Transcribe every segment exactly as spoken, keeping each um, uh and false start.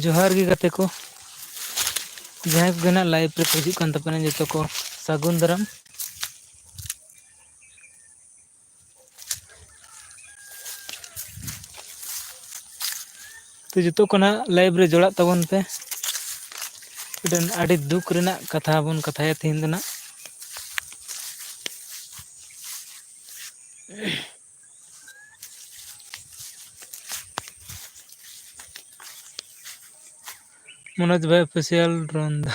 ᱡᱚᱦᱟᱨ ᱜᱮ ᱜᱟᱛᱮ ᱠᱚ, ᱡᱟᱦᱟᱸᱭ ᱠᱚᱜᱮ ᱱᱟᱜ live ᱨᱮ ᱦᱤᱡᱩᱜ ᱠᱟᱱ ᱛᱟᱵᱚᱱᱟ, ᱡᱚᱛᱚ ᱠᱚ ᱥᱟᱹᱜᱩᱱ ᱫᱟᱨᱟᱢ᱾ ᱛᱚ, ᱡᱚᱛᱚ ᱠᱚ ᱱᱟᱜ live ᱨᱮ ᱡᱚᱲᱟᱜ ᱛᱟᱵᱚᱱ ᱯᱮ᱾ ᱢᱤᱫᱴᱮᱱ ᱟᱹᱰᱤ ᱫᱩᱠ ᱨᱮᱱᱟᱜ ᱠᱟᱛᱷᱟ ᱵᱚᱱ ᱠᱟᱛᱷᱟᱭᱟ ᱛᱮᱦᱮᱧ ᱫᱚ ᱱᱟᱜ᱾ ᱢᱚᱱᱳᱡᱽ ᱵᱷᱟᱭ official drone ᱫᱚ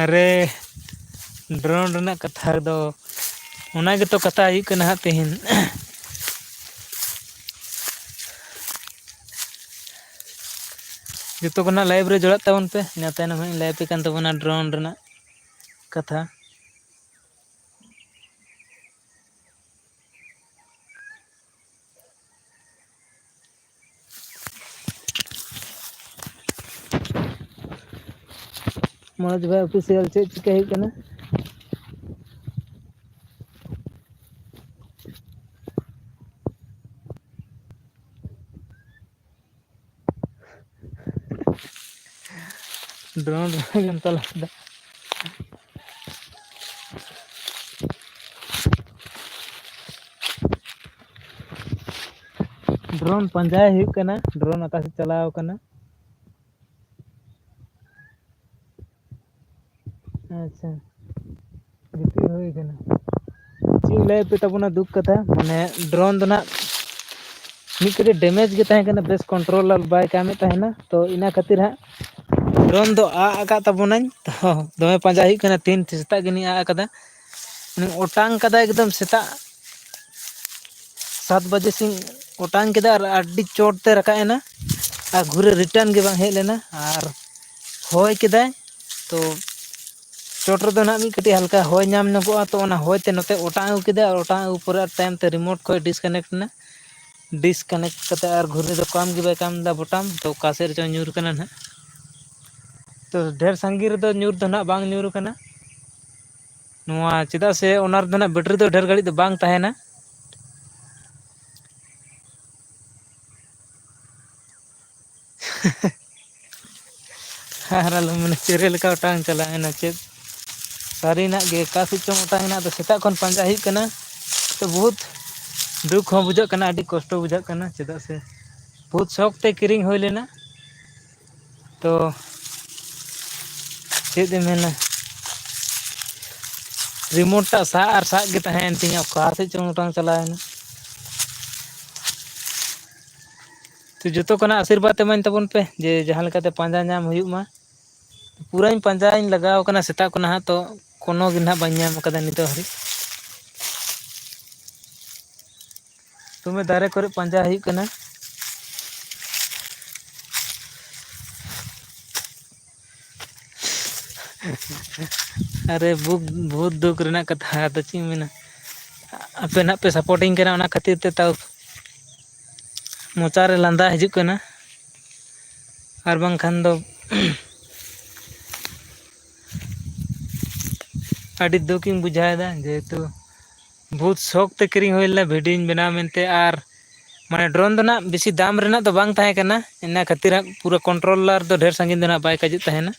ᱟᱨᱮ, drone ᱨᱮᱱᱟᱜ ᱠᱟᱛᱷᱟ ᱨᱮᱫᱚ ᱚᱱᱟ ᱜᱮᱛᱚ ᱠᱟᱛᱷᱟ ᱦᱩᱭᱩᱜ ᱠᱟᱱᱟ ᱦᱟᱸᱜ ᱛᱮᱦᱮᱧ᱾ ᱡᱚᱛᱚ ᱠᱚ ᱱᱟᱜ live ᱨᱮ ᱡᱚᱲᱟᱜ ᱛᱟᱵᱚᱱ ᱯᱮ, ᱤᱱᱟᱹ ᱛᱟᱭᱱᱚᱢ ᱦᱟᱸᱜ ᱤᱧ live ᱟᱯᱮ ᱠᱟᱱ ᱛᱟᱵᱚᱱᱟ drone ᱨᱮᱱᱟᱜ ᱠᱟᱛᱷᱟ᱾ ᱢᱚᱱᱳᱡᱽ ᱵᱷᱟᱭ official ᱪᱮᱫ ᱪᱤᱠᱟᱹ ᱦᱩᱭᱩᱜ ᱠᱟᱱᱟ? Drone ᱨᱮᱱᱟᱜ ᱜᱮᱢ ᱛᱟᱞᱟ ᱠᱮᱫᱟ᱾ Drone ᱯᱟᱸᱡᱟᱭ ᱦᱩᱭᱩᱜ ᱠᱟᱱᱟ, drone ᱚᱠᱟ ᱥᱮᱫ ᱪᱟᱞᱟᱣ ᱠᱟᱱᱟ᱾ ᱟᱪᱪᱷᱟ, ᱜᱤᱛᱤᱡ ᱦᱩᱭ ᱠᱟᱱᱟ᱾ ᱪᱮᱫ ᱤᱧ ᱞᱟᱹᱭ ᱟᱯᱮ ᱛᱟᱵᱚᱱᱟ ᱫᱩᱠ ᱠᱟᱛᱷᱟ, ᱢᱟᱱᱮ drone ᱫᱚ ᱱᱟᱜ ᱢᱤᱫ ᱠᱟᱹᱴᱤᱡ damage ᱜᱮ ᱛᱟᱦᱮᱸ ᱠᱟᱱᱟ, ᱵᱮᱥ control ᱵᱟᱭ ᱠᱟᱢᱮᱫ ᱛᱟᱦᱮᱱᱟ᱾ ᱛᱚ ᱤᱱᱟᱹ ᱠᱷᱟᱹᱛᱤᱨ ᱦᱟᱸᱜ drone ᱫᱚ ᱟᱜ ᱟᱠᱟᱫ ᱛᱟᱵᱚᱱᱟᱹᱧ᱾ ᱛᱚ ᱫᱚᱢᱮ ᱯᱟᱸᱡᱟ ᱦᱩᱭᱩᱜ ᱠᱟᱱᱟ, ᱛᱤᱦᱤᱧ ᱥᱮᱛᱟᱜ ᱜᱮᱞᱤᱧ ᱟᱜ ᱟᱠᱟᱫᱟ᱾ ᱢᱟᱱᱮ ᱚᱴᱟᱝ ᱠᱟᱫᱟ ᱮᱠᱫᱚᱢ ᱥᱮᱛᱟᱜ ᱥᱟᱛ ᱵᱟᱡᱮ ᱥᱮᱫ ᱚᱴᱟᱝ ᱠᱮᱫᱟ ᱟᱨ ᱟᱹᱰᱤ ᱪᱚᱴ ᱛᱮ ᱨᱟᱠᱟᱵ ᱮᱱᱟ ᱟᱨ ᱜᱷᱩᱨᱮ return ᱜᱮ ᱵᱟᱝ ᱦᱮᱡ ᱞᱮᱱᱟ᱾ ᱟᱨ ᱦᱚᱭ ᱠᱮᱫᱟᱭ, ᱛᱚ ᱪᱚᱴ ᱨᱮᱫᱚ ᱱᱟᱜ ᱢᱤᱫ ᱠᱟᱹᱴᱤᱡ ᱦᱟᱞᱠᱟ ᱦᱚᱭ ᱧᱟᱢ ᱧᱚᱜᱚᱜᱼᱟ, ᱛᱚ ᱚᱱᱟ ᱦᱚᱭ ᱛᱮ ᱱᱚᱛᱮ ᱚᱴᱟᱝ ᱟᱹᱜᱩ ᱠᱮᱫᱟ ᱟᱨ ᱚᱴᱟᱝ ᱟᱹᱜᱩ ᱯᱚᱨᱮ ᱟᱨ ᱛᱟᱭᱚᱢ ᱛᱮ remote ᱠᱷᱚᱡ disconnect ᱮᱱᱟ᱾ Disconnect ᱠᱟᱛᱮ ᱟᱨ ᱜᱷᱩᱨᱤ ᱫᱚ ᱠᱟᱢ ᱜᱮ ᱵᱟᱭ ᱠᱟᱢ ᱮᱫᱟ ᱵᱚᱴᱟᱢ, ᱛᱚ ᱚᱠᱟ ᱥᱮᱫ ᱨᱮᱪᱚ ᱧᱩᱨ ᱠᱟᱱᱟ ᱱᱟᱜ᱾ ᱛᱚ ᱰᱷᱮᱨ ᱥᱟᱺᱜᱤᱧ ᱨᱮᱫᱚ ᱧᱩᱨ ᱫᱚ ᱱᱟᱜ ᱵᱟᱝ ᱧᱩᱨ ᱠᱟᱱᱟ ᱱᱚᱣᱟ, ᱪᱮᱫᱟᱜ ᱥᱮ ᱚᱱᱟ ᱨᱮᱫᱚ ᱱᱟᱜ battery ᱫᱚ ᱰᱷᱮᱨ ᱜᱷᱟᱹᱲᱤᱡ ᱫᱚ ᱵᱟᱝ ᱛᱟᱦᱮᱱᱟ᱾ ᱟᱨ ᱟᱞᱚᱢ ᱢᱮᱱᱟ, ᱪᱮᱨᱮ ᱞᱮᱠᱟ ᱚᱴᱟᱝ ᱪᱟᱞᱟᱣᱮᱱᱟ ᱪᱮᱫ᱾ ᱥᱟᱹᱨᱤᱱᱟᱜ ᱜᱮ, ᱚᱠᱟ ᱥᱮᱫ ᱪᱚᱝ ᱚᱴᱟᱝ ᱮᱱᱟ᱾ ᱟᱫᱚ ᱥᱮᱛᱟᱜ ᱠᱷᱚᱱ ᱯᱟᱸᱡᱟ ᱦᱩᱭᱩᱜ ᱠᱟᱱᱟ᱾ ᱛᱚ, ᱵᱚᱦᱩᱛ ᱫᱩᱠ ᱦᱚᱸ ᱵᱩᱡᱷᱟᱹᱜ ᱠᱟᱱᱟ, ᱟᱹᱰᱤ ᱠᱚᱥᱴᱚ ᱵᱩᱡᱷᱟᱹᱜ ᱠᱟᱱᱟ, ᱪᱮᱫᱟᱜ ᱥᱮ ᱵᱚᱦᱩᱛ ᱥᱚᱠ ᱛᱮ ᱠᱤᱨᱤᱧ ᱦᱩᱭ ᱞᱮᱱᱟ᱾ ᱛᱚ, ᱪᱮᱫ ᱮᱢ ᱢᱮᱱᱟ, ᱨᱤᱢᱳᱴ ᱴᱟᱜ ᱥᱟᱵ ᱟᱨ ᱥᱟᱵ ᱜᱮ ᱛᱟᱦᱮᱸᱭᱮᱱ ᱛᱤᱧᱟᱹ, ᱚᱠᱟ ᱥᱮᱫ ᱪᱚᱝ ᱚᱴᱟᱝ ᱪᱟᱞᱟᱣᱮᱱᱟ᱾ ᱛᱚ, ᱡᱚᱛᱚ ᱠᱚᱱᱟᱜ ᱟᱥᱤᱨᱵᱟᱫᱽ ᱮᱢᱟᱹᱧ ᱛᱟᱵᱚᱱ ᱯᱮ, ᱡᱮ ᱡᱟᱦᱟᱸ ᱞᱮᱠᱟᱛᱮ ᱯᱟᱸᱡᱟ ᱧᱟᱢ ᱦᱩᱭᱩᱜ ᱢᱟ᱾ ᱯᱩᱨᱟᱹᱧ ᱯᱟᱸᱡᱟᱧ ᱞᱟᱜᱟᱣ ᱠᱟᱱᱟ ᱥᱮᱛᱟᱜ ᱠᱷᱚᱱᱟᱜ ᱦᱟᱸᱜ, ᱛᱚ ᱠᱳᱱᱳ ᱜᱮ ᱱᱟᱦᱟᱜ ᱵᱟᱹᱧ ᱧᱟᱢ ᱠᱟᱫᱟ ᱱᱤᱛᱚᱜ ᱦᱟᱹᱨᱤᱡ᱾ ᱫᱚᱢᱮ ᱫᱟᱨᱮ ᱠᱚᱨᱮ ᱯᱟᱸᱡᱟ ᱦᱩᱭᱩᱜ ᱠᱟᱱᱟ᱾ ᱟᱨᱮ ᱵᱩᱠ-, ᱵᱚᱦᱩᱛ ᱫᱩᱠ ᱨᱮᱱᱟᱜ ᱠᱟᱛᱷᱟ, ᱟᱫᱚ ᱪᱮᱫ ᱤᱧ ᱢᱮᱱᱟ, ᱟᱯᱮ ᱱᱟᱦᱟᱜ ᱯᱮ ᱥᱟᱯᱳᱨᱴᱤᱧ ᱠᱟᱱᱟ, ᱚᱱᱟ ᱠᱷᱟᱹᱛᱤᱨ ᱛᱮ ᱛᱟᱣ ᱢᱚᱪᱟ ᱨᱮ ᱞᱟᱸᱫᱟ ᱦᱤᱡᱩᱜ ᱠᱟᱱᱟ᱾ ᱟᱨ ᱵᱟᱝᱠᱷᱟᱱ ᱫᱚ ᱟᱹᱰᱤ ᱫᱩᱠᱤᱧ ᱵᱩᱡᱷᱟᱹᱣᱮᱫᱟ, ᱡᱮᱦᱮᱛᱩ ᱵᱚᱦᱩᱛ ᱥᱚᱠ ᱛᱮ ᱠᱤᱨᱤᱧ ᱦᱩᱭ ᱞᱮᱱᱟ ᱵᱷᱤᱰᱤᱭᱳᱧ ᱵᱮᱱᱟᱣ ᱢᱮᱱᱛᱮ᱾ ᱟᱨ ᱢᱟᱱᱮ ᱰᱨᱳᱱ ᱫᱚ ᱱᱟᱜ ᱵᱮᱥᱤ ᱫᱟᱢ ᱨᱮᱱᱟᱜ ᱫᱚ ᱵᱟᱝ ᱛᱟᱦᱮᱸ ᱠᱟᱱᱟ, ᱤᱱᱟᱹ ᱠᱷᱟᱹᱛᱤᱨ ᱦᱟᱸᱜ ᱯᱩᱨᱟᱹ ᱠᱚᱱᱴᱨᱳᱞᱟᱨ ᱫᱚ ᱰᱷᱮᱨ ᱥᱟᱺᱜᱤᱧ ᱫᱚ ᱱᱟᱜ ᱵᱟᱭ ᱠᱟᱡᱩᱜ ᱛᱟᱦᱮᱱᱟ᱾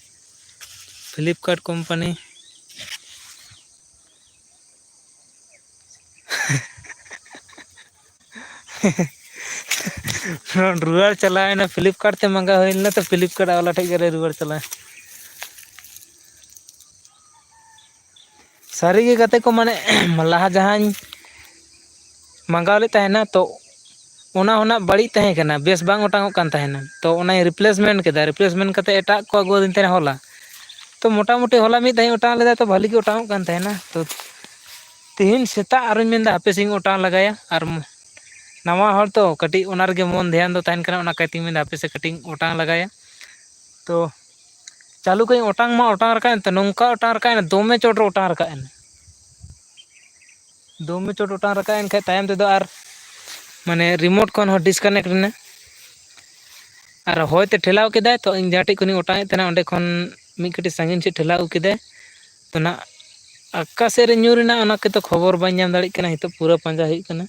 Flipkart company. ᱨᱩᱣᱟᱹᱲ ᱪᱟᱞᱟᱣᱮᱱᱟ, ᱯᱷᱤᱞᱤᱯᱠᱟᱨᱴ ᱛᱮ ᱢᱟᱸᱜᱟᱣ ᱦᱩᱭ ᱞᱮᱱᱟ, ᱛᱚ ᱯᱷᱤᱞᱤᱯᱠᱟᱨᱴ ᱟᱣᱞᱟ ᱴᱷᱮᱡ ᱜᱮ ᱨᱩᱣᱟᱹᱲ ᱪᱟᱞᱟᱣᱮᱱᱟ᱾ ᱥᱟᱹᱨᱤᱜᱮ ᱜᱟᱛᱮ ᱠᱚ, ᱢᱟᱱᱮ ᱞᱟᱦᱟ ᱡᱟᱦᱟᱸᱧ ᱢᱟᱸᱜᱟᱣ ᱞᱮᱫ ᱛᱟᱦᱮᱱᱟ, ᱛᱚ ᱚᱱᱟ ᱦᱚᱸ ᱱᱟᱜ ᱵᱟᱹᱲᱤᱡ ᱛᱟᱦᱮᱸ ᱠᱟᱱᱟ, ᱵᱮᱥ ᱵᱟᱝ ᱚᱴᱟᱝᱚᱜ ᱠᱟᱱ ᱛᱟᱦᱮᱱᱟ᱾ ᱛᱚ ᱚᱱᱟᱧ ᱨᱤᱯᱞᱮᱥᱢᱮᱱᱴ ᱠᱮᱫᱟ, ᱨᱤᱯᱞᱮᱥᱢᱮᱱᱴ ᱠᱟᱛᱮ ᱮᱴᱟᱜ ᱠᱚ ᱟᱹᱜᱩᱣᱟᱫᱤᱧ ᱛᱟᱦᱮᱱᱟ ᱦᱚᱞᱟ᱾ ᱛᱚ ᱢᱚᱴᱟᱢᱩᱴᱤ ᱦᱚᱞᱟ ᱢᱤᱫ ᱫᱷᱟᱣ ᱤᱧ ᱚᱴᱟᱝ ᱞᱮᱫᱟ, ᱛᱚ ᱵᱷᱟᱹᱞᱤ ᱜᱮ ᱚᱴᱟᱝᱚᱜ ᱠᱟᱱ ᱛᱟᱦᱮᱱᱟ᱾ ᱛᱚ ᱛᱮᱦᱮᱧ ᱥᱮᱛᱟᱜ ᱟᱨᱚᱧ ᱢᱮᱱᱫᱟ ᱦᱟᱯᱮ ᱥᱮᱧ ᱚᱴᱟᱝ ᱞᱟᱜᱟᱭᱟ, ᱟᱨ ᱱᱟᱣᱟ ᱦᱚᱲ ᱛᱚ ᱠᱟᱹᱴᱤᱡ ᱚᱱᱟ ᱨᱮᱜᱮ ᱢᱚᱱ ᱫᱷᱮᱭᱟᱱ ᱫᱚ ᱛᱟᱦᱮᱱ ᱠᱟᱱᱟ, ᱚᱱᱟ ᱠᱟᱭᱛᱮᱧ ᱢᱮᱱᱫᱟ ᱦᱟᱯᱮ ᱥᱮ ᱠᱟᱹᱴᱤᱡ ᱤᱧ ᱚᱴᱟᱝ ᱞᱟᱜᱟᱭᱟ᱾ ᱛᱚ ᱪᱟᱹᱞᱩ ᱠᱟᱜ ᱟᱹᱧ, ᱚᱴᱟᱝ ᱢᱟ ᱚᱴᱟᱝ ᱨᱟᱠᱟᱵ ᱮᱱ, ᱛᱚ ᱱᱚᱝᱠᱟ ᱚᱴᱟᱝ ᱨᱟᱠᱟᱵ ᱮᱱᱟ, ᱫᱚᱢᱮ ᱪᱚᱴ ᱨᱮ ᱚᱴᱟᱝ ᱨᱟᱠᱟᱵ ᱮᱱᱟ᱾ ᱫᱚᱢᱮ ᱪᱚᱴ ᱚᱴᱟᱝ ᱨᱟᱠᱟᱵ ᱮᱱ ᱠᱷᱟᱡ ᱛᱟᱭᱚᱢ ᱛᱮᱫᱚ ᱟᱨ ᱢᱟᱱᱮ ᱨᱤᱢᱳᱴ ᱠᱷᱚᱱ ᱦᱚᱸ ᱰᱤᱥᱠᱟᱱᱮᱠᱴ ᱮᱱᱟ᱾ ᱟᱨ ᱦᱚᱭ ᱛᱮ ᱴᱷᱮᱞᱟᱣ ᱠᱮᱫᱟᱭ, ᱛᱚ ᱤᱧ ᱡᱟᱦᱟᱸ ᱴᱷᱮᱡ ᱠᱷᱚᱱᱤᱧ ᱚᱴᱟᱝ ᱮᱫ ᱛᱟᱦᱮᱱᱟ ᱚᱸᱰᱮ ᱠᱷᱚᱱ ᱢᱤᱫ ᱠᱟᱹᱴᱤᱡ ᱥᱟᱺᱜᱤᱧ ᱥᱮᱫ ᱴᱷᱮᱞᱟᱣ ᱟᱹᱜᱩ ᱠᱮᱫᱟᱭ᱾ ᱛᱚ ᱱᱟᱜ ᱚᱠᱟ ᱥᱮᱫ ᱨᱮ ᱧᱩᱨ ᱮᱱᱟ ᱚᱱᱟ ᱠᱚᱫᱚ ᱠᱷᱚᱵᱚᱨ ᱵᱟᱹᱧ ᱧᱟᱢ ᱫᱟᱲᱮᱭᱟᱜ ᱠᱟᱱᱟ, ᱱᱤᱛᱚᱜ ᱯᱩᱨᱟᱹ ᱯᱟᱸᱡᱟ ᱦᱩᱭᱩᱜ ᱠᱟᱱᱟ᱾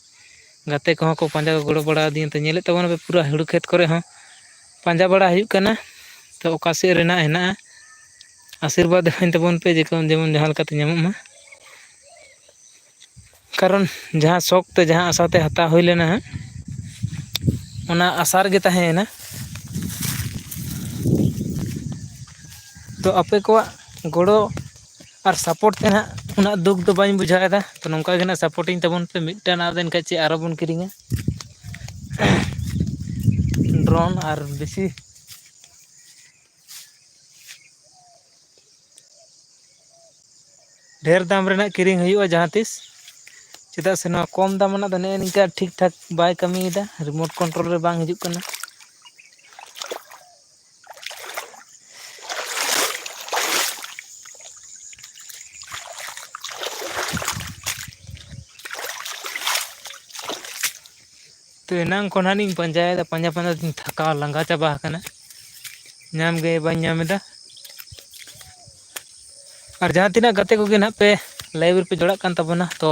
ᱜᱟᱛᱮ ᱠᱚᱦᱚᱸ ᱠᱚ ᱯᱟᱸᱡᱟ ᱠᱚ ᱜᱚᱲᱚ ᱵᱟᱲᱟ ᱟᱹᱫᱤᱧᱟ, ᱛᱚ ᱧᱮᱞᱮᱫ ᱛᱟᱵᱚᱱᱟᱯᱮ ᱯᱩᱨᱟᱹ ᱦᱩᱲᱩ ᱠᱷᱮᱛ ᱠᱚᱨᱮ ᱦᱚᱸ ᱯᱟᱸᱡᱟ ᱵᱟᱲᱟ ᱦᱩᱭᱩᱜ ᱠᱟᱱᱟ᱾ ᱛᱚ ᱚᱠᱟ ᱥᱮᱫ ᱨᱮᱱᱟᱜ ᱦᱮᱱᱟᱜᱼᱟ, ᱟᱥᱤᱨᱵᱟᱫᱽ ᱮᱢᱟᱹᱧ ᱛᱟᱵᱚᱱ ᱯᱮ, ᱡᱮ ᱡᱮᱢᱚᱱ ᱡᱟᱦᱟᱸ ᱞᱮᱠᱟᱛᱮ ᱧᱟᱢᱚᱜ ᱢᱟ᱾ ᱠᱟᱨᱚᱱ ᱡᱟᱦᱟᱸ ᱥᱚᱠ ᱛᱮ, ᱡᱟᱦᱟᱸ ᱟᱥᱟ ᱛᱮ ᱦᱟᱛᱟᱣ ᱦᱩᱭ ᱞᱮᱱᱟ ᱦᱟᱸᱜ, ᱚᱱᱟ ᱟᱥᱟ ᱨᱮᱜᱮ ᱛᱟᱦᱮᱸᱭᱮᱱᱟ᱾ ᱛᱚ ᱟᱯᱮ ᱠᱚᱣᱟᱜ ᱜᱚᱲᱚ ᱟᱨ ᱥᱟᱯᱳᱨᱴ ᱛᱮ ᱱᱟᱦᱟᱜ ᱩᱱᱟᱹᱜ ᱫᱩᱠ ᱫᱚ ᱵᱟᱹᱧ ᱵᱩᱡᱷᱟᱹᱣᱮᱫᱟ᱾ ᱛᱚ ᱱᱚᱝᱠᱟ ᱜᱮ ᱱᱟᱦᱟᱜ ᱥᱟᱯᱳᱨᱴᱤᱧ ᱛᱟᱵᱚᱱ ᱯᱮ᱾ ᱢᱤᱫᱴᱟᱝ ᱟᱫ ᱮᱱ ᱠᱷᱟᱡ ᱪᱮᱫ ᱟᱨᱚ ᱵᱚᱱ ᱠᱤᱨᱤᱧᱟ ᱰᱨᱳᱱ ᱟᱨ ᱵᱮᱥᱤ ᱰᱷᱮᱨ ᱫᱟᱢ ᱨᱮᱱᱟᱜ ᱠᱤᱨᱤᱧ ᱦᱩᱭᱩᱜᱼᱟ ᱡᱟᱦᱟᱸ ᱛᱤᱥ, ᱪᱮᱫᱟᱜ ᱥᱮ ᱱᱚᱣᱟ ᱠᱚᱢ ᱫᱟᱢ ᱨᱮᱱᱟᱜ ᱫᱚ ᱱᱮᱜᱼᱮ ᱱᱤᱝᱠᱟ ᱴᱷᱤᱠ ᱴᱷᱟᱠ ᱵᱟᱭ ᱠᱟᱹᱢᱤᱭᱮᱫᱟ, ᱨᱤᱢᱳᱴ ᱠᱚᱱᱴᱨᱳᱞ ᱨᱮ ᱵᱟᱝ ᱦᱤᱡᱩᱜ ᱠᱟᱱᱟ᱾ ᱛᱚ ᱮᱱᱟᱝ ᱠᱷᱚᱱ ᱦᱟᱸᱜ ᱤᱧ ᱯᱟᱸᱡᱟᱭᱮᱫᱟ, ᱯᱟᱸᱡᱟ ᱯᱟᱸᱡᱟ ᱛᱤᱧ ᱛᱷᱟᱠᱟᱣ ᱞᱟᱸᱜᱟ ᱪᱟᱵᱟ ᱟᱠᱟᱱᱟ, ᱧᱟᱢ ᱜᱮ ᱵᱟᱹᱧ ᱧᱟᱢ ᱮᱫᱟ᱾ ᱟᱨ ᱡᱟᱦᱟᱸ ᱛᱤᱱᱟᱹᱜ ᱜᱟᱛᱮ ᱠᱚᱜᱮ ᱱᱟᱦᱟᱜ ᱯᱮ ᱞᱟᱭᱤᱵᱷ ᱨᱮᱯᱮ ᱡᱚᱲᱟᱜ ᱠᱟᱱ ᱛᱟᱵᱚᱱᱟ, ᱛᱚ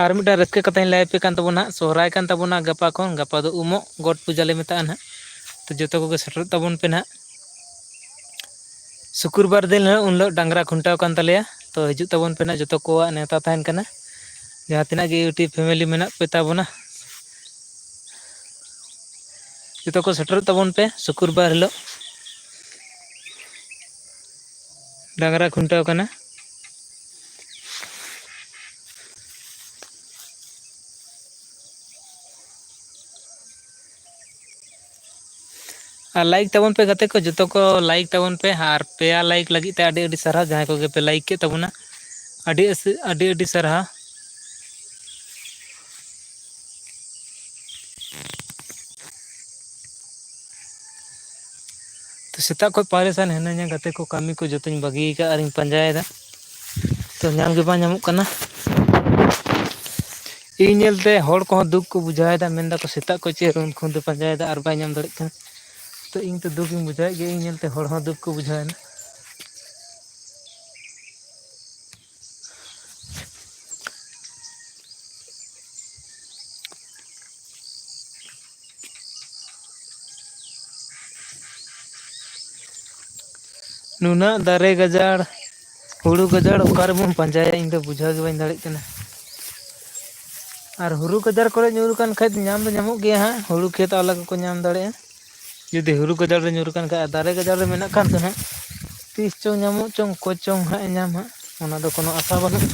ᱟᱨ ᱢᱤᱫᱴᱟᱝ ᱨᱟᱹᱥᱠᱟᱹ ᱠᱟᱛᱷᱟᱧ ᱞᱟᱹᱭ ᱟᱯᱮ ᱠᱟᱱ ᱛᱟᱵᱚᱱᱟ ᱦᱟᱸᱜ, ᱥᱚᱦᱨᱟᱭ ᱠᱟᱱ ᱛᱟᱵᱚᱱᱟ ᱜᱟᱯᱟ ᱠᱷᱚᱱ᱾ ᱜᱟᱯᱟ ᱫᱚ ᱩᱢᱚᱜ ᱜᱚᱴ ᱯᱩᱡᱟᱹ ᱞᱮ ᱢᱮᱛᱟᱜᱼᱟ ᱱᱟᱦᱟᱜ᱾ ᱛᱚ ᱡᱚᱛᱚ ᱠᱚᱜᱮ ᱥᱮᱴᱮᱨᱚᱜ ᱛᱟᱵᱚᱱ ᱯᱮ ᱱᱟᱦᱟᱜ᱾ ᱥᱩᱠᱨᱵᱟᱨ ᱫᱤᱱ ᱦᱤᱞᱳᱜ, ᱩᱱ ᱦᱤᱞᱳᱜ ᱰᱟᱝᱨᱟ ᱠᱷᱩᱱᱴᱟᱹᱣ ᱠᱟᱱ ᱛᱟᱞᱮᱭᱟ᱾ ᱛᱚ ᱦᱤᱡᱩᱜ ᱛᱟᱵᱚᱱ ᱯᱮ ᱱᱟᱦᱟᱜ, ᱡᱚᱛᱚ ᱠᱚᱣᱟᱜ ᱱᱮᱣᱛᱟ ᱛᱟᱦᱮᱱ ᱠᱟᱱᱟ᱾ ᱡᱟᱦᱟᱸ ᱛᱤᱱᱟᱹᱜ ᱜᱮ ᱤᱭᱩᱴᱤᱭᱩᱵᱽ ᱯᱷᱮᱢᱮᱞᱤ ᱢᱮᱱᱟᱜ ᱯᱮ ᱛᱟᱵᱚᱱᱟ, ᱡᱚᱛᱚ ᱠᱚ ᱥᱮᱴᱮᱨᱚᱜ ᱛᱟᱵᱚᱱ ᱯᱮ ᱥᱩᱠᱨᱵᱟᱨ ᱦᱤᱞᱳᱜ᱾ ᱰᱟᱝᱨᱟ ᱠᱷᱩᱱᱴᱟᱹᱣ ᱠᱟᱱᱟ᱾ ᱟᱨ ᱞᱟᱭᱤᱠ ᱛᱟᱵᱚᱱ ᱯᱮ ᱜᱟᱛᱮ ᱠᱚ, ᱡᱚᱛᱚ ᱠᱚ ᱞᱟᱭᱤᱠ ᱛᱟᱵᱚᱱ ᱯᱮ᱾ ᱟᱨ ᱯᱮᱭᱟ ᱞᱟᱭᱤᱠ ᱞᱟᱹᱜᱤᱫ ᱛᱮ ᱟᱹᱰᱤ ᱟᱹᱰᱤ ᱥᱟᱨᱦᱟᱣ, ᱡᱟᱦᱟᱸᱭ ᱠᱚᱜᱮ ᱯᱮ ᱞᱟᱭᱤᱠ ᱠᱮᱫ ᱛᱟᱵᱚᱱᱟ, ᱟᱹᱰᱤ ᱟᱹᱥ-, ᱟᱹᱰᱤ ᱟᱹᱰᱤ ᱥᱟᱨᱦᱟᱣ᱾ ᱛᱚ ᱥᱮᱛᱟᱜ ᱠᱷᱚᱱ ᱯᱟᱨᱮᱥᱟᱱ ᱦᱤᱱᱟᱹᱧᱟ ᱜᱟᱛᱮ ᱠᱚ, ᱠᱟᱹᱢᱤ ᱠᱚ ᱡᱚᱛᱚᱧ ᱵᱟᱹᱜᱤ ᱟᱠᱟᱫ ᱟᱨᱤᱧ ᱯᱟᱸᱡᱟᱭᱮᱫᱟ, ᱛᱚ ᱧᱟᱢ ᱜᱮ ᱵᱟᱝ ᱧᱟᱢᱚᱜ ᱠᱟᱱᱟ᱾ ᱤᱧ ᱧᱮᱞᱛᱮ ᱦᱚᱲ ᱠᱚᱦᱚᱸ ᱫᱩᱠ ᱠᱚ ᱵᱩᱡᱷᱟᱹᱣᱮᱫᱟ, ᱢᱮᱱᱫᱟᱠᱚ ᱥᱮᱛᱟᱜ ᱠᱷᱚᱱ ᱪᱮᱫ ᱨᱩᱢ ᱠᱷᱚᱱ ᱫᱚ ᱯᱟᱸᱡᱟᱭᱮᱫᱟ ᱟᱨ ᱵᱟᱭ ᱧᱟᱢ ᱫᱟᱲᱮᱭᱟᱜ ᱠᱟᱱᱟ᱾ ᱛᱚ ᱤᱧ ᱛᱚ ᱫᱩᱠ ᱤᱧ ᱵᱩᱡᱷᱟᱹᱣᱮᱫ ᱜᱮᱭᱟ, ᱤᱧ ᱧᱮᱞᱛᱮ ᱦᱚᱲ ᱦᱚᱸ ᱫᱩᱠ ᱠᱚ ᱵᱩᱡᱷᱟᱹᱣᱮᱱᱟ᱾ ᱱᱩᱱᱟᱹᱜ ᱫᱟᱨᱮ ᱜᱟᱡᱟᱲ, ᱦᱩᱲᱩ ᱜᱟᱡᱟᱲ ᱚᱠᱟ ᱨᱮᱵᱚᱱ ᱯᱟᱸᱡᱟᱭᱟ? ᱤᱧ ᱫᱚ ᱵᱩᱡᱷᱟᱹᱣ ᱜᱮ ᱵᱟᱹᱧ ᱫᱟᱲᱮᱭᱟᱜ ᱠᱟᱱᱟ᱾ ᱟᱨ ᱦᱩᱲᱩ ᱜᱟᱡᱟᱲ ᱠᱚᱨᱮ ᱧᱩᱨ ᱟᱠᱟᱱ ᱠᱷᱟᱡ ᱧᱟᱢ ᱫᱚ ᱧᱟᱢᱚᱜ ᱜᱮᱭᱟ ᱦᱟᱸᱜ, ᱦᱩᱲᱩ ᱠᱷᱮᱛ ᱟᱞᱟ ᱠᱚᱠᱚ ᱧᱟᱢ ᱫᱟᱲᱮᱭᱟᱜᱼᱟ᱾ ᱡᱩᱫᱤ ᱦᱩᱲᱩ ᱜᱟᱡᱟᱲ ᱨᱮ ᱧᱩᱨ ᱟᱠᱟᱱ ᱠᱷᱟᱡ ᱟᱨ ᱫᱟᱨᱮ ᱜᱟᱡᱟᱲ ᱨᱮ ᱢᱮᱱᱟᱜ ᱠᱷᱟᱱ ᱫᱚ ᱦᱟᱸᱜ, ᱛᱤᱥ ᱪᱚᱝ ᱧᱟᱢᱚᱜ ᱪᱚᱝ, ᱚᱠᱚᱭ ᱪᱚᱝ ᱦᱟᱸᱜ ᱮ ᱧᱟᱢ ᱦᱟᱸᱜ, ᱚᱱᱟ ᱫᱚ ᱠᱳᱱᱳ ᱟᱥᱟ ᱵᱟᱹᱱᱩᱜᱼᱟ᱾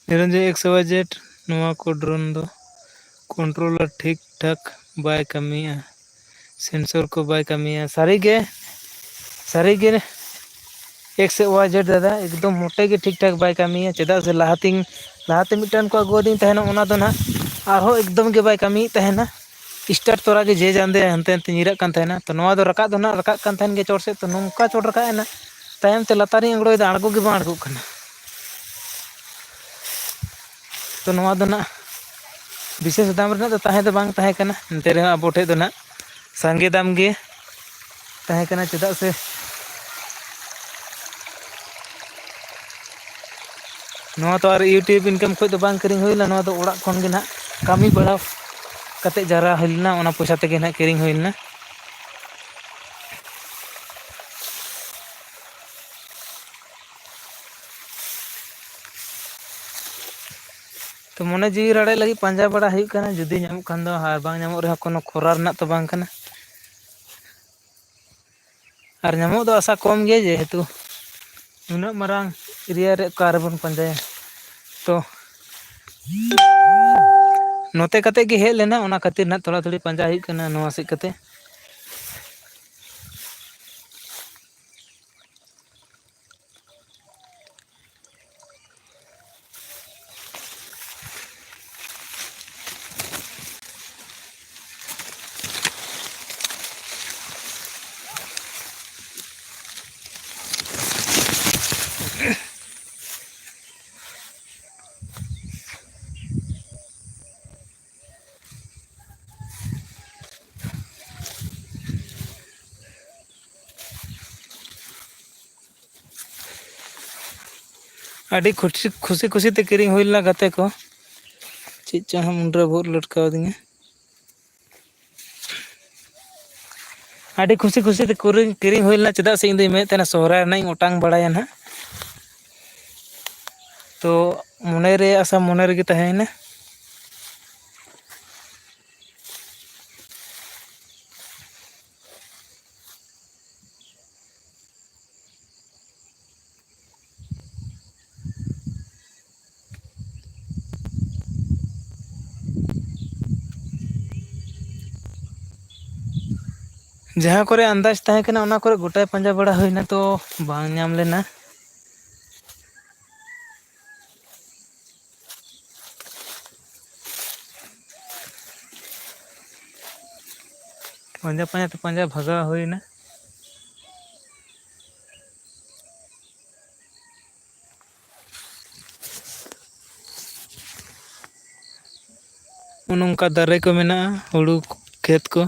ᱱᱤᱨᱚᱧᱡᱚᱭ ᱮᱠᱥ ᱣᱟᱭ ᱡᱮᱰ, ᱱᱚᱣᱟ ᱠᱚ ᱰᱨᱳᱱ ᱫᱚ ᱠᱚᱱᱴᱨᱳᱞᱟᱨ ᱴᱷᱤᱠ ᱴᱷᱟᱠ ᱵᱟᱭ ᱠᱟᱹᱢᱤᱭᱟ, ᱥᱮᱱᱥᱚᱨ ᱠᱚ ᱵᱟᱭ ᱠᱟᱹᱢᱤᱭᱟ᱾ ᱥᱟᱹᱨᱤᱜᱮ, ᱥᱟᱹᱨᱤᱜᱮ ᱮᱠᱥ ᱣᱟᱭ ᱡᱮᱰ ᱫᱟᱫᱟ, ᱮᱠᱫᱚᱢ ᱢᱚᱴᱮ ᱜᱮ ᱴᱷᱤᱠ ᱴᱷᱟᱠ ᱵᱟᱭ ᱠᱟᱹᱢᱤᱭᱟ᱾ ᱪᱮᱫᱟᱜ ᱥᱮ ᱞᱟᱦᱟᱛᱤᱧ, ᱞᱟᱦᱟᱛᱮ ᱢᱤᱫᱴᱟᱝ ᱠᱚ ᱟᱹᱜᱩᱣᱟᱫᱤᱧ ᱛᱟᱦᱮᱱᱟ, ᱚᱱᱟ ᱫᱚ ᱱᱟᱦᱟᱜ ᱟᱨᱦᱚᱸ ᱮᱠᱫᱚᱢ ᱜᱮ ᱵᱟᱭ ᱠᱟᱹᱢᱤᱭᱮᱫ ᱛᱟᱦᱮᱱᱟ᱾ ᱥᱴᱟᱨᱴ ᱛᱚᱨᱟ ᱜᱮ ᱡᱮ ᱡᱟᱱᱫᱮ ᱦᱟᱱᱛᱮ ᱱᱟᱛᱮ ᱧᱤᱨᱟᱜ ᱠᱟᱱ ᱛᱟᱦᱮᱱᱟ᱾ ᱛᱚ, ᱱᱚᱣᱟ ᱫᱚ ᱨᱟᱠᱟᱵ ᱫᱚ ᱱᱟᱦᱟᱜ ᱨᱟᱠᱟᱵ ᱠᱟᱱ ᱛᱟᱦᱮᱱ ᱜᱮ ᱪᱚᱴ ᱥᱮᱫ, ᱛᱚ ᱱᱚᱝᱠᱟ ᱪᱚᱴ ᱨᱟᱠᱟᱵ ᱮᱱᱟ, ᱛᱟᱭᱚᱢ ᱛᱮ ᱞᱟᱛᱟᱨᱤᱧ ᱟᱬᱜᱚᱭᱮᱫᱟ, ᱟᱬᱜᱚ ᱜᱮ ᱵᱟᱝ ᱟᱬᱜᱚᱜ ᱠᱟᱱᱟ᱾ ᱛᱚ, ᱱᱚᱣᱟ ᱫᱚ ᱱᱟᱦᱟᱜ ᱵᱤᱥᱮᱥ ᱫᱟᱢ ᱨᱮᱱᱟᱜ ᱫᱚ ᱛᱟᱦᱮᱸ ᱫᱚ ᱵᱟᱝ ᱛᱟᱦᱮᱸ ᱠᱟᱱᱟ, ᱮᱱᱛᱮ ᱨᱮᱦᱚᱸ ᱟᱵᱚ ᱴᱷᱮᱡ ᱫᱚ ᱱᱟᱦᱟᱜ ᱥᱟᱸᱜᱮ ᱫᱟᱢ ᱜᱮ ᱛᱟᱦᱮᱸ ᱠᱟᱱᱟ, ᱪᱮᱫᱟᱜ ᱥᱮ ᱱᱚᱣᱟ ᱛᱚ ᱟᱨ YouTube income ᱠᱷᱚᱡ ᱫᱚ ᱵᱟᱝ ᱠᱤᱨᱤᱧ ᱦᱩᱭ ᱞᱮᱱᱟ, ᱱᱚᱣᱟ ᱫᱚ ᱚᱲᱟᱜ ᱠᱷᱚᱱ ᱜᱮ ᱱᱟᱦᱟᱜ ᱠᱟᱹᱢᱤ ᱵᱟᱲᱟ ᱠᱟᱛᱮ ᱡᱟᱣᱨᱟ ᱦᱩᱭ ᱞᱮᱱᱟ, ᱚᱱᱟ ᱯᱚᱭᱥᱟ ᱛᱮᱜᱮ ᱱᱟᱦᱟᱜ ᱠᱤᱨᱤᱧ ᱦᱩᱭ ᱞᱮᱱᱟ᱾ ᱛᱚ, ᱢᱚᱱᱮ ᱡᱤᱣᱤ ᱨᱟᱲᱮᱡ ᱞᱟᱹᱜᱤᱫ ᱯᱟᱸᱡᱟ ᱵᱟᱲᱟ ᱦᱩᱭᱩᱜ ᱠᱟᱱᱟ, ᱡᱩᱫᱤ ᱧᱟᱢᱚᱜ ᱠᱷᱟᱱ ᱫᱚ, ᱟᱨ ᱵᱟᱝ ᱧᱟᱢᱚᱜ ᱨᱮᱦᱚᱸ ᱠᱳᱱᱳ ᱠᱷᱚᱨᱟ ᱨᱮᱱᱟᱜ ᱛᱚ ᱵᱟᱝ ᱠᱟᱱᱟ᱾ ᱟᱨ ᱧᱟᱢᱚᱜ ᱫᱚ ᱟᱥᱟ ᱠᱚᱢ ᱜᱮ, ᱡᱮᱦᱮᱛᱩ ᱱᱩᱱᱟᱹᱜ ᱢᱟᱨᱟᱝ ᱮᱨᱤᱭᱟ ᱨᱮ ᱚᱠᱟ ᱨᱮᱵᱚᱱ ᱯᱟᱸᱡᱟᱭᱟ? ᱛᱚ, ᱱᱚᱛᱮ ᱠᱟᱛᱮ ᱜᱮ ᱦᱮᱡ ᱞᱮᱱᱟ, ᱚᱱᱟ ᱠᱷᱟᱹᱛᱤᱨ ᱱᱟᱜ ᱛᱷᱚᱲᱟ ᱛᱷᱩᱲᱤ ᱯᱟᱸᱡᱟ ᱦᱩᱭᱩᱜ ᱠᱟᱱᱟ ᱱᱚᱣᱟ ᱥᱮᱫ ᱠᱟᱛᱮ᱾ ᱟᱹᱰᱤ ᱠᱷᱩᱥᱤ ᱠᱷᱩᱥᱤ ᱠᱷᱩᱥᱤ ᱛᱮ ᱠᱤᱨᱤᱧ ᱦᱩᱭ ᱞᱮᱱᱟ ᱜᱟᱛᱮ ᱠᱚ᱾ ᱪᱮᱫ ᱪᱚᱝ ᱦᱟᱸᱜ ᱢᱩᱱᱰᱨᱟᱹ ᱵᱷᱩᱜ ᱞᱚᱴᱠᱟᱣ ᱫᱤᱧᱟ᱾ ᱟᱹᱰᱤ ᱠᱷᱩᱥᱤ ᱠᱷᱩᱥᱤ ᱛᱮ ᱠᱤᱨᱤᱧ ᱠᱤᱨᱤᱧ ᱦᱩᱭ ᱞᱮᱱᱟ, ᱪᱮᱫᱟᱜ ᱥᱮ ᱤᱧ ᱫᱚᱧ ᱢᱮᱱᱮᱫ ᱛᱟᱦᱮᱱᱟ ᱥᱚᱦᱨᱟᱭ ᱨᱮᱱᱟᱜ ᱤᱧ ᱚᱴᱟᱝ ᱵᱟᱲᱟᱭᱟ ᱱᱟᱦᱟᱜ᱾ ᱛᱚ ᱢᱚᱱᱮ ᱨᱮ ᱟᱥᱟ ᱢᱚᱱᱮ ᱨᱮᱜᱮ ᱛᱟᱦᱮᱸᱭᱮᱱᱟ᱾ ᱡᱟᱦᱟᱸ ᱠᱚᱨᱮ ᱟᱱᱫᱟᱡᱽ ᱛᱟᱦᱮᱸ ᱠᱟᱱᱟ, ᱚᱱᱟ ᱠᱚᱨᱮ ᱜᱚᱴᱟᱭ ᱯᱟᱸᱡᱟ ᱵᱟᱲᱟ ᱦᱩᱭᱱᱟ, ᱛᱚ ᱵᱟᱝ ᱧᱟᱢ ᱞᱮᱱᱟ᱾ ᱯᱟᱸᱡᱟ ᱯᱟᱸᱡᱟ ᱛᱮ ᱯᱟᱸᱡᱟ ᱵᱷᱟᱜᱟᱣ ᱦᱩᱭᱱᱟ᱾ ᱱᱚᱜᱼᱚ ᱱᱚᱝᱠᱟ ᱫᱟᱨᱮ ᱠᱚ ᱢᱮᱱᱟᱜᱼᱟ, ᱦᱩᱲᱩ ᱠᱷᱮᱛ ᱠᱚ᱾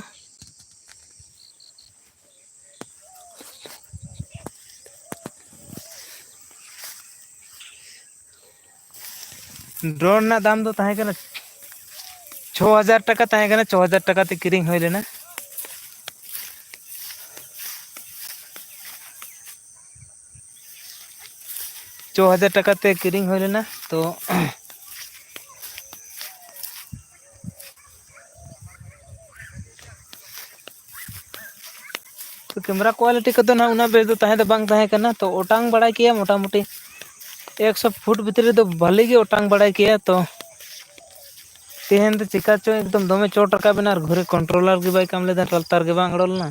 ᱰᱨᱳᱱ ᱨᱮᱱᱟᱜ ᱫᱟᱢ ᱫᱚ ᱛᱟᱦᱮᱸ ᱠᱟᱱᱟ ᱪᱷᱚ ᱦᱟᱡᱟᱨ ᱴᱟᱠᱟ ᱛᱟᱦᱮᱸ ᱠᱟᱱᱟ, ᱪᱷᱚ ᱦᱟᱡᱟᱨ ᱴᱟᱠᱟ ᱛᱮ ᱠᱤᱨᱤᱧ ᱦᱩᱭ ᱞᱮᱱᱟ᱾ ᱪᱷᱚ ᱦᱟᱡᱟᱨ ᱴᱟᱠᱟ ᱛᱮ ᱠᱤᱨᱤᱧ ᱦᱩᱭ ᱞᱮᱱᱟ᱾ ᱛᱚ ᱛᱚ ᱠᱮᱢᱮᱨᱟ ᱠᱳᱣᱟᱞᱤᱴᱤ ᱠᱚᱫᱚ ᱱᱟᱦᱟᱜ ᱩᱱᱟᱹᱜ ᱵᱮᱥ ᱫᱚ ᱛᱟᱦᱮᱸ ᱫᱚ ᱵᱟᱝ ᱛᱟᱦᱮᱸ ᱠᱟᱱᱟ, ᱛᱚ ᱚᱴᱟᱝ ᱵᱟᱲᱟᱭ ᱠᱮᱭᱟ ᱢᱚᱴᱟᱢᱩᱴᱤ ᱮᱠᱥᱚ ᱯᱷᱩᱴ ᱵᱷᱤᱛᱨᱤ ᱨᱮᱫᱚ ᱵᱷᱟᱹᱞᱤ ᱜᱮ ᱚᱴᱟᱝ ᱵᱟᱲᱟᱭ ᱠᱮᱭᱟ᱾ ᱛᱚ ᱛᱮᱦᱮᱧ ᱫᱚ ᱪᱤᱠᱟ ᱪᱚ ᱮᱠᱫᱚᱢ ᱫᱚᱢᱮ ᱪᱚᱴ ᱨᱟᱠᱟᱵ ᱮᱱᱟ, ᱟᱨ ᱜᱷᱩᱨᱮ ᱠᱚᱱᱴᱨᱳᱞᱟᱨ ᱜᱮ ᱵᱟᱭ ᱠᱟᱢ ᱞᱮᱫᱟ, ᱞᱟᱛᱟᱨ ᱜᱮ ᱵᱟᱝ ᱚᱰᱚᱠ ᱞᱮᱱᱟ᱾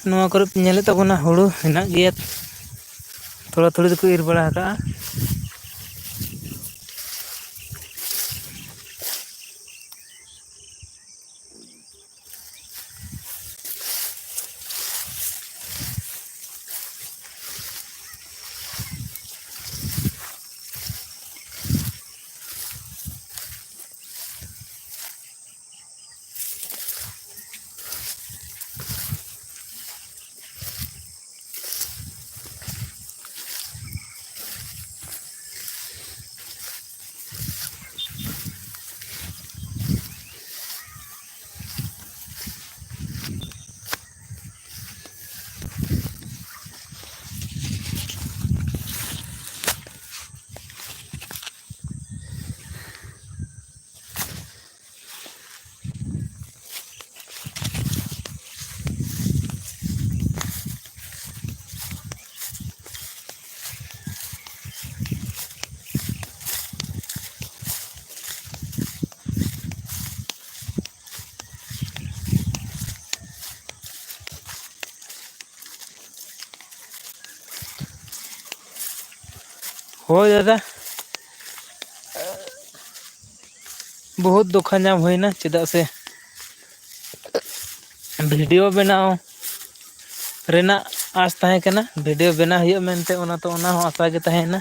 ᱱᱚᱣᱟ ᱠᱚᱨᱮ ᱯᱮ ᱧᱮᱞᱮᱫ ᱛᱟᱵᱚᱱᱟ, ᱦᱩᱲᱩ ᱦᱮᱱᱟᱜ ᱜᱮᱭᱟ, ᱛᱷᱚᱲᱟ ᱛᱷᱩᱲᱤ ᱫᱚᱠᱚ ᱤᱨ ᱵᱟᱲᱟ ᱟᱠᱟᱜᱼᱟ᱾ ᱦᱳᱭ ᱫᱟᱫᱟ, ᱵᱚᱦᱩᱛ ᱫᱳᱠᱷᱟ ᱧᱟᱢ ᱦᱩᱭᱱᱟ, ᱪᱮᱫᱟᱜ ᱥᱮ ᱵᱷᱤᱰᱤᱭᱳ ᱵᱮᱱᱟᱣ ᱨᱮᱱᱟᱜ ᱟᱸᱥ ᱛᱟᱦᱮᱸ ᱠᱟᱱᱟ, ᱵᱷᱤᱰᱤᱭᱳ ᱵᱮᱱᱟᱣ ᱦᱩᱭᱩᱜᱼᱟ ᱢᱮᱱᱛᱮ, ᱚᱱᱟ ᱛᱚ, ᱚᱱᱟ ᱦᱚᱸ ᱟᱥᱟ ᱜᱮ ᱛᱟᱦᱮᱸᱭᱮᱱᱟ᱾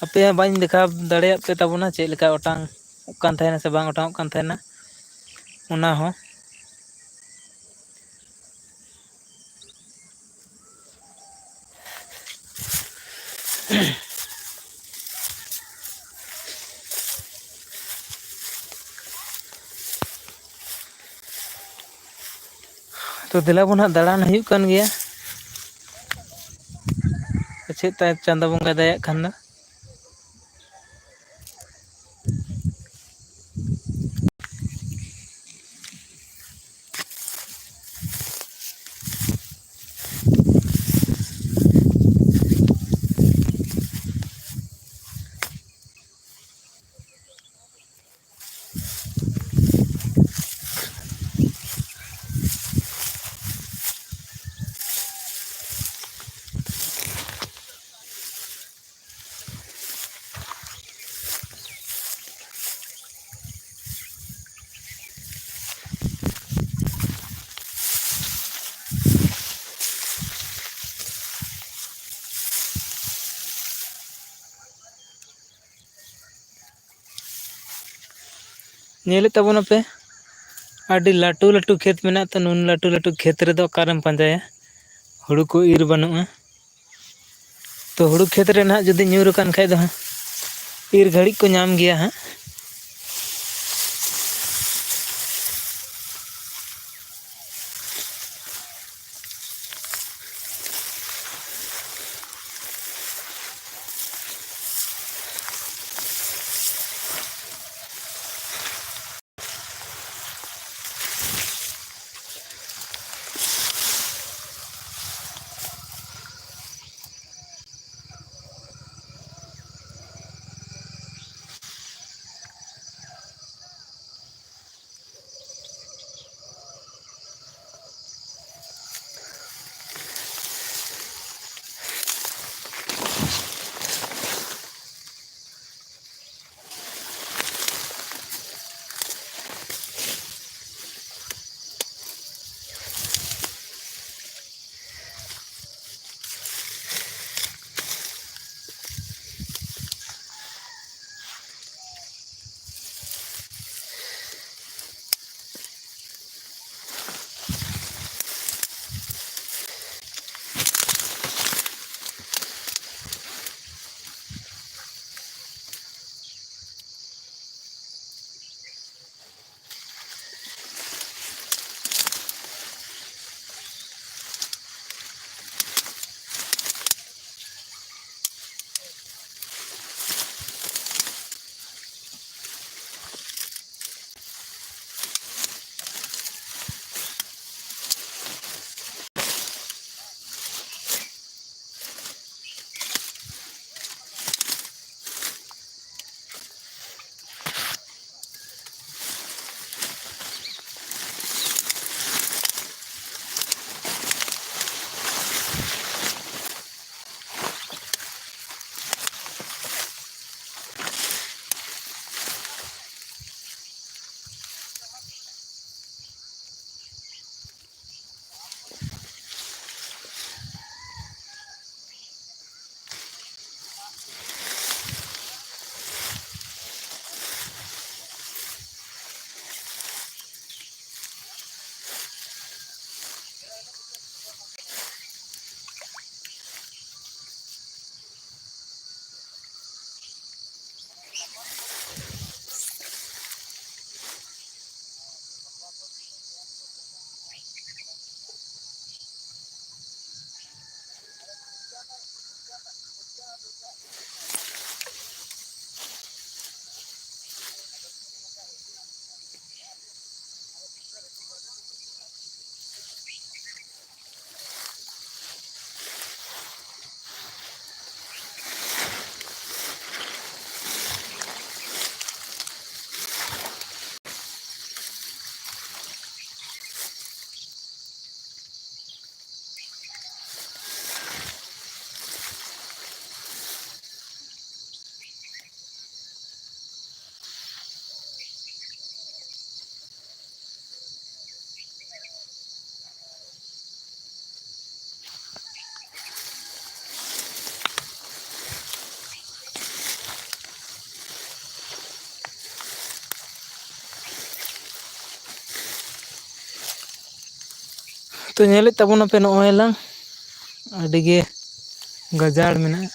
ᱟᱯᱮ ᱦᱚᱸ ᱵᱟᱹᱧ ᱫᱮᱠᱷᱟᱣ ᱫᱟᱲᱮᱭᱟᱜ ᱯᱮ ᱛᱟᱵᱚᱱᱟ ᱪᱮᱫ ᱞᱮᱠᱟ ᱚᱴᱟᱝ ᱚᱜ ᱠᱟᱱ ᱛᱟᱦᱮᱱᱟ ᱥᱮ ᱵᱟᱝ ᱚᱴᱟᱝ ᱚᱜ ᱠᱟᱱ ᱛᱟᱦᱮᱱᱟ, ᱚᱱᱟ ᱦᱚᱸ᱾ ᱛᱚ ᱫᱮᱞᱟ ᱵᱚᱱ ᱦᱟᱸᱜ, ᱫᱟᱬᱟᱱ ᱦᱩᱭᱩᱜ ᱠᱟᱱ ᱜᱮᱭᱟ, ᱯᱟᱪᱮᱫ ᱛᱟᱭ ᱪᱟᱸᱫᱚ ᱵᱚᱸᱜᱟᱭ ᱫᱟᱭᱟᱜ ᱠᱷᱟᱱ ᱫᱚ᱾ ᱧᱮᱞᱮᱫ ᱛᱟᱵᱚᱱᱟᱯᱮ, ᱟᱹᱰᱤ ᱞᱟᱹᱴᱩ ᱞᱟᱹᱴᱩ ᱠᱷᱮᱛ ᱢᱮᱱᱟᱜ ᱛᱚ, ᱱᱩᱱ ᱞᱟᱹᱴᱩ ᱞᱟᱹᱴᱩ ᱠᱷᱮᱛ ᱨᱮᱫᱚ ᱚᱠᱟᱨᱮᱢ ᱯᱟᱸᱡᱟᱭᱟ? ᱦᱩᱲᱩ ᱠᱚ ᱤᱨ ᱵᱟᱹᱱᱩᱜᱼᱟ᱾ ᱛᱚ, ᱦᱩᱲᱩ ᱠᱷᱮᱛ ᱨᱮ ᱱᱟᱦᱟᱜ ᱡᱩᱫᱤ ᱧᱩᱨ ᱟᱠᱟᱱ ᱠᱷᱟᱡ ᱫᱚ ᱦᱟᱸᱜ, ᱤᱨ ᱜᱷᱟᱹᱲᱤᱡ ᱠᱚ ᱧᱟᱢ ᱜᱮᱭᱟ ᱦᱟᱸᱜ᱾ ᱛᱚ, ᱧᱮᱞᱮᱫ ᱛᱟᱵᱚᱱᱟᱯᱮ ᱱᱚᱜᱼᱚᱭ ᱞᱟᱝ ᱟᱹᱰᱤ ᱜᱮ ᱜᱟᱡᱟᱲ ᱢᱮᱱᱟᱜᱼᱟ᱾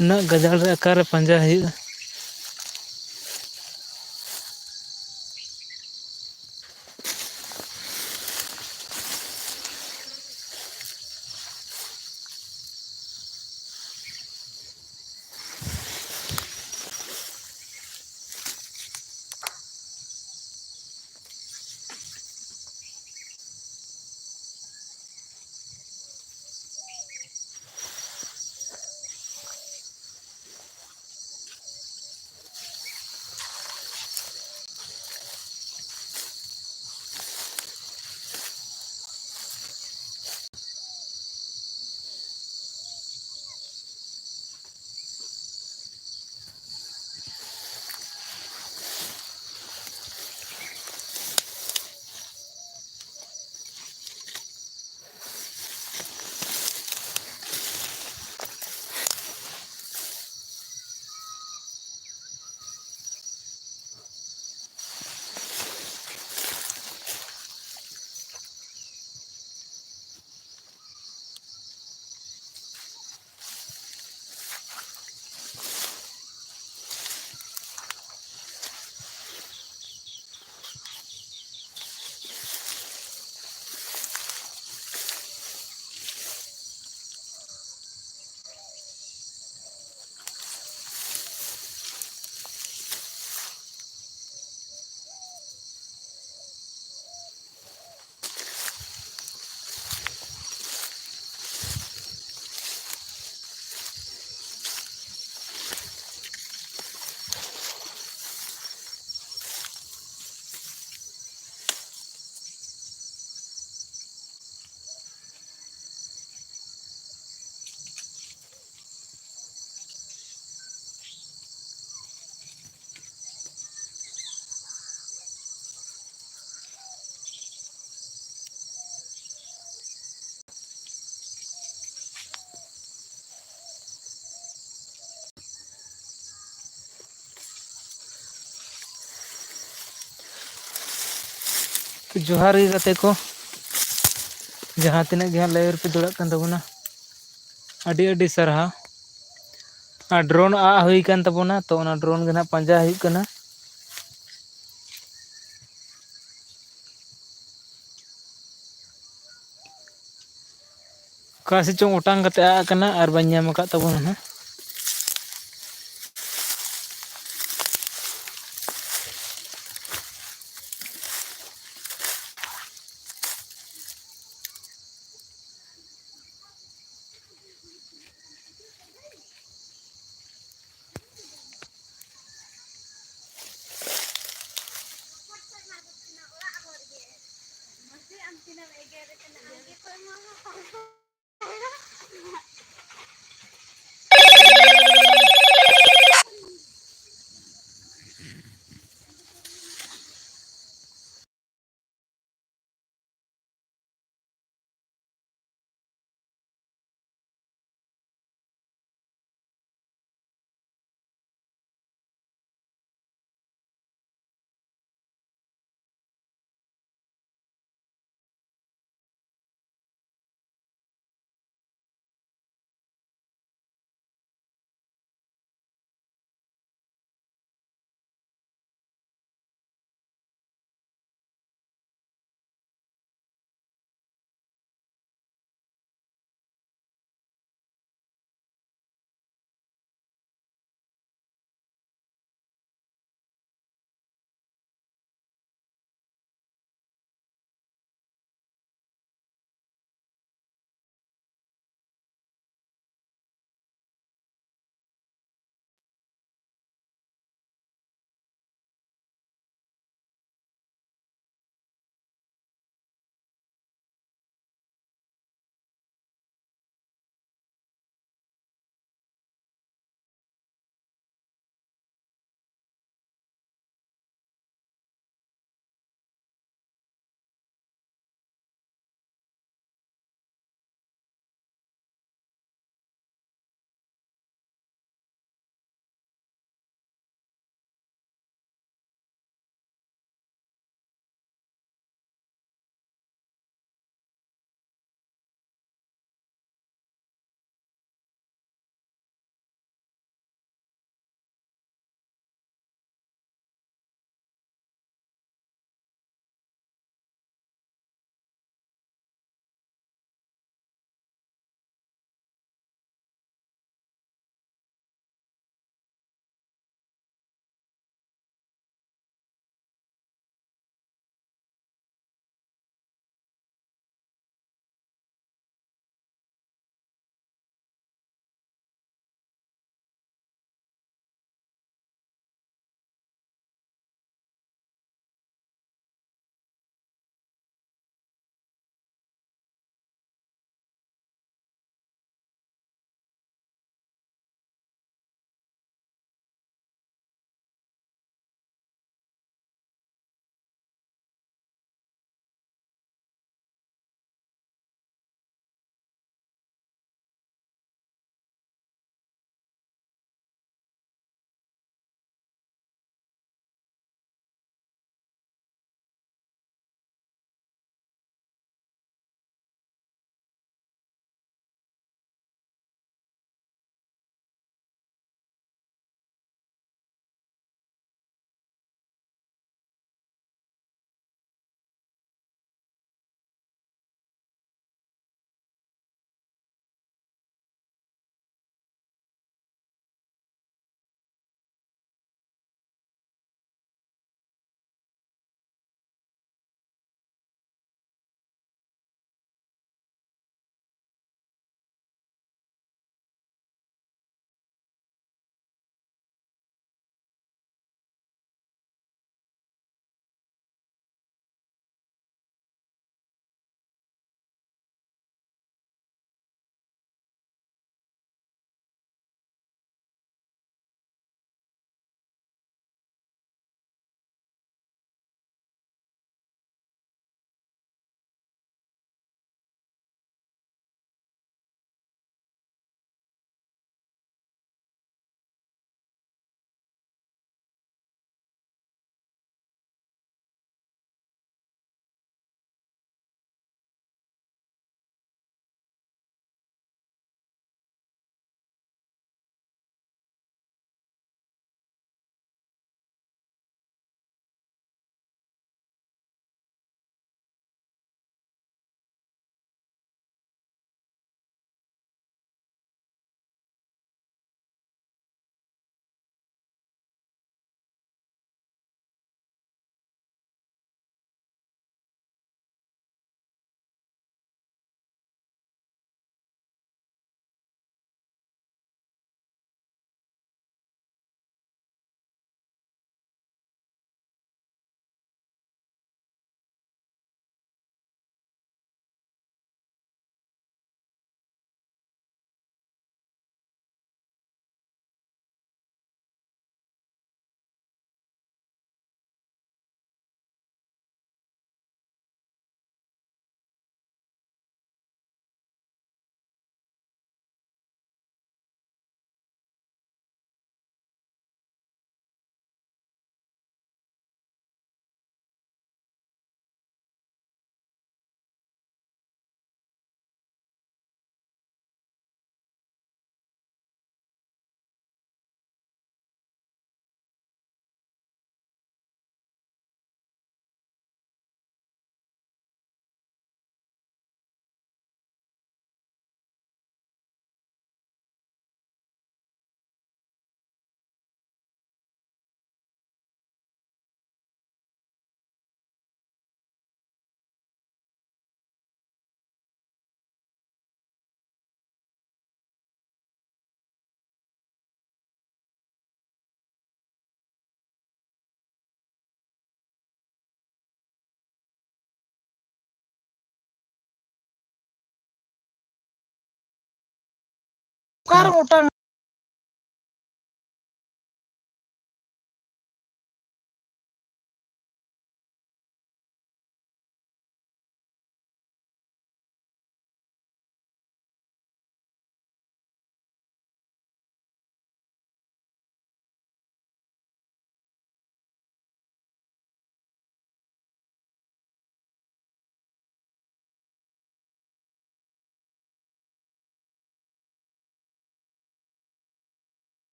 ᱩᱱᱟᱹᱜ ᱜᱟᱡᱟᱲ ᱨᱮ ᱚᱠᱟᱨᱮ ᱯᱟᱸᱡᱟ ᱦᱩᱭᱩᱜᱼᱟ? ᱡᱚᱦᱟᱨ ᱜᱮ ᱜᱟᱛᱮ ᱠᱚ, ᱡᱟᱦᱟᱸ ᱛᱤᱱᱟᱹᱜ ᱜᱮ ᱦᱟᱸᱜ live ᱨᱮᱯᱮ ᱫᱩᱲᱟᱜ ᱠᱟᱱ ᱛᱟᱵᱚᱱᱟ, ᱟᱹᱰᱤ ᱟᱹᱰᱤ ᱥᱟᱨᱦᱟᱣ᱾ ᱟᱨ drone ᱟᱜ ᱦᱩᱭ ᱠᱟᱱ ᱛᱟᱵᱚᱱᱟ, ᱛᱚ ᱚᱱᱟ drone ᱜᱮ ᱱᱟᱦᱟᱜ ᱯᱟᱸᱡᱟ ᱦᱩᱭᱩᱜ ᱠᱟᱱᱟ᱾ ᱚᱠᱟ ᱥᱮᱫ ᱪᱚᱝ ᱚᱴᱟᱝ ᱠᱟᱛᱮ ᱟᱫ ᱟᱠᱟᱱᱟ ᱟᱨ ᱵᱟᱹᱧ ᱧᱟᱢ ᱟᱠᱟᱫ ᱛᱟᱵᱚᱱᱟ ᱱᱟᱦᱟᱜ᱾ ᱚᱠᱟᱨᱮ ᱦᱮᱸ᱾ ᱚᱴᱟᱝ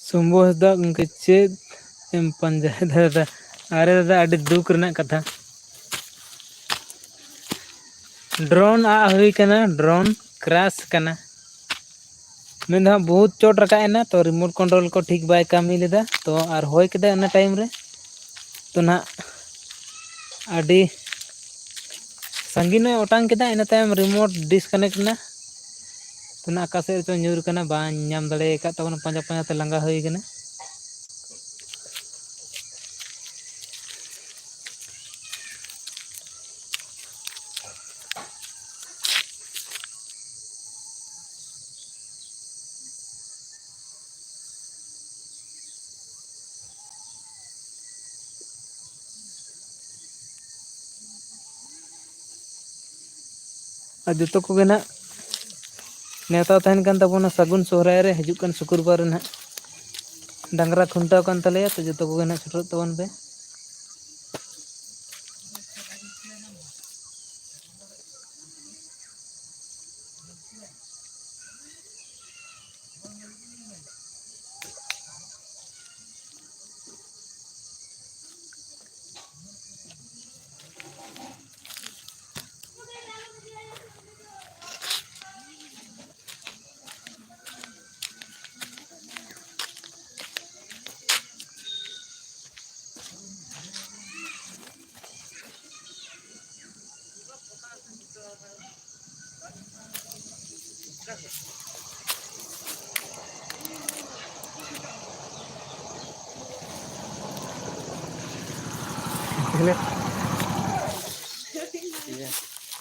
ᱥᱚᱢᱵᱷᱩ ᱦᱟᱸᱥᱫᱟ, ᱜᱚᱢᱠᱮ ᱪᱮᱫ ᱮᱢ ᱯᱟᱸᱡᱟᱭᱮᱫᱟ ᱫᱟᱫᱟ? ᱟᱨᱮ ᱫᱟᱫᱟ, ᱟᱹᱰᱤ ᱫᱩᱠ ᱨᱮᱱᱟᱜ ᱠᱟᱛᱷᱟ, ᱰᱨᱳᱱ ᱟᱜ ᱦᱩᱭ ᱠᱟᱱᱟ, ᱰᱨᱳᱱ ᱠᱨᱟᱥ ᱠᱟᱱᱟ᱾ ᱢᱮᱱ ᱫᱚ ᱦᱟᱸᱜ ᱵᱚᱦᱩᱛ ᱪᱚᱴ ᱨᱟᱠᱟᱵ ᱮᱱᱟ, ᱛᱚ ᱨᱤᱢᱳᱴ ᱠᱚᱱᱴᱨᱳᱞ ᱠᱚ ᱴᱷᱤᱠ ᱵᱟᱭ ᱠᱟᱹᱢᱤ ᱞᱮᱫᱟ, ᱛᱚ ᱟᱨ ᱦᱚᱭ ᱠᱮᱫᱟᱭ ᱚᱱᱟ ᱴᱟᱭᱤᱢ ᱨᱮ, ᱛᱚ ᱱᱟᱦᱟᱜ ᱟᱹᱰᱤ ᱥᱟᱺᱜᱤᱧ ᱮ ᱚᱴᱟᱝ ᱠᱮᱫᱟ, ᱤᱱᱟᱹ ᱛᱟᱭᱚᱢ ᱨᱤᱢᱳᱴ ᱰᱤᱥᱠᱟᱱᱮᱠᱴ ᱮᱱᱟ᱾ ᱛᱚ ᱱᱟᱦᱟᱜ ᱚᱠᱟ ᱥᱮᱫ ᱨᱮᱪᱚ ᱧᱩᱨ ᱠᱟᱱᱟ, ᱵᱟᱝ ᱧᱟᱢ ᱫᱟᱲᱮ ᱟᱠᱟᱫ ᱛᱟᱵᱚᱱᱟ, ᱯᱟᱸᱡᱟ ᱯᱟᱸᱡᱟ ᱛᱮ ᱞᱟᱸᱜᱟ ᱦᱩᱭ ᱠᱟᱱᱟ᱾ ᱟᱨ ᱡᱚᱛᱚ ᱠᱚᱜᱮ ᱱᱟᱜ ᱱᱮᱣᱛᱟ ᱛᱟᱦᱮᱱ ᱠᱟᱱ ᱛᱟᱵᱚᱱᱟ ᱥᱟᱹᱜᱩᱱ ᱥᱚᱦᱨᱟᱭ ᱨᱮ, ᱦᱤᱡᱩᱜ ᱠᱟᱱ ᱥᱩᱠᱨᱵᱟᱨ ᱨᱮ ᱱᱟᱜ ᱰᱟᱝᱨᱟ ᱠᱷᱩᱱᱴᱟᱹᱣ ᱠᱟᱱ ᱛᱟᱞᱮᱭᱟ, ᱛᱚ ᱡᱚᱛᱚ ᱠᱚᱜᱮ ᱱᱟᱜ ᱥᱮᱴᱮᱨᱚᱜ ᱛᱟᱵᱚᱱ ᱯᱮ᱾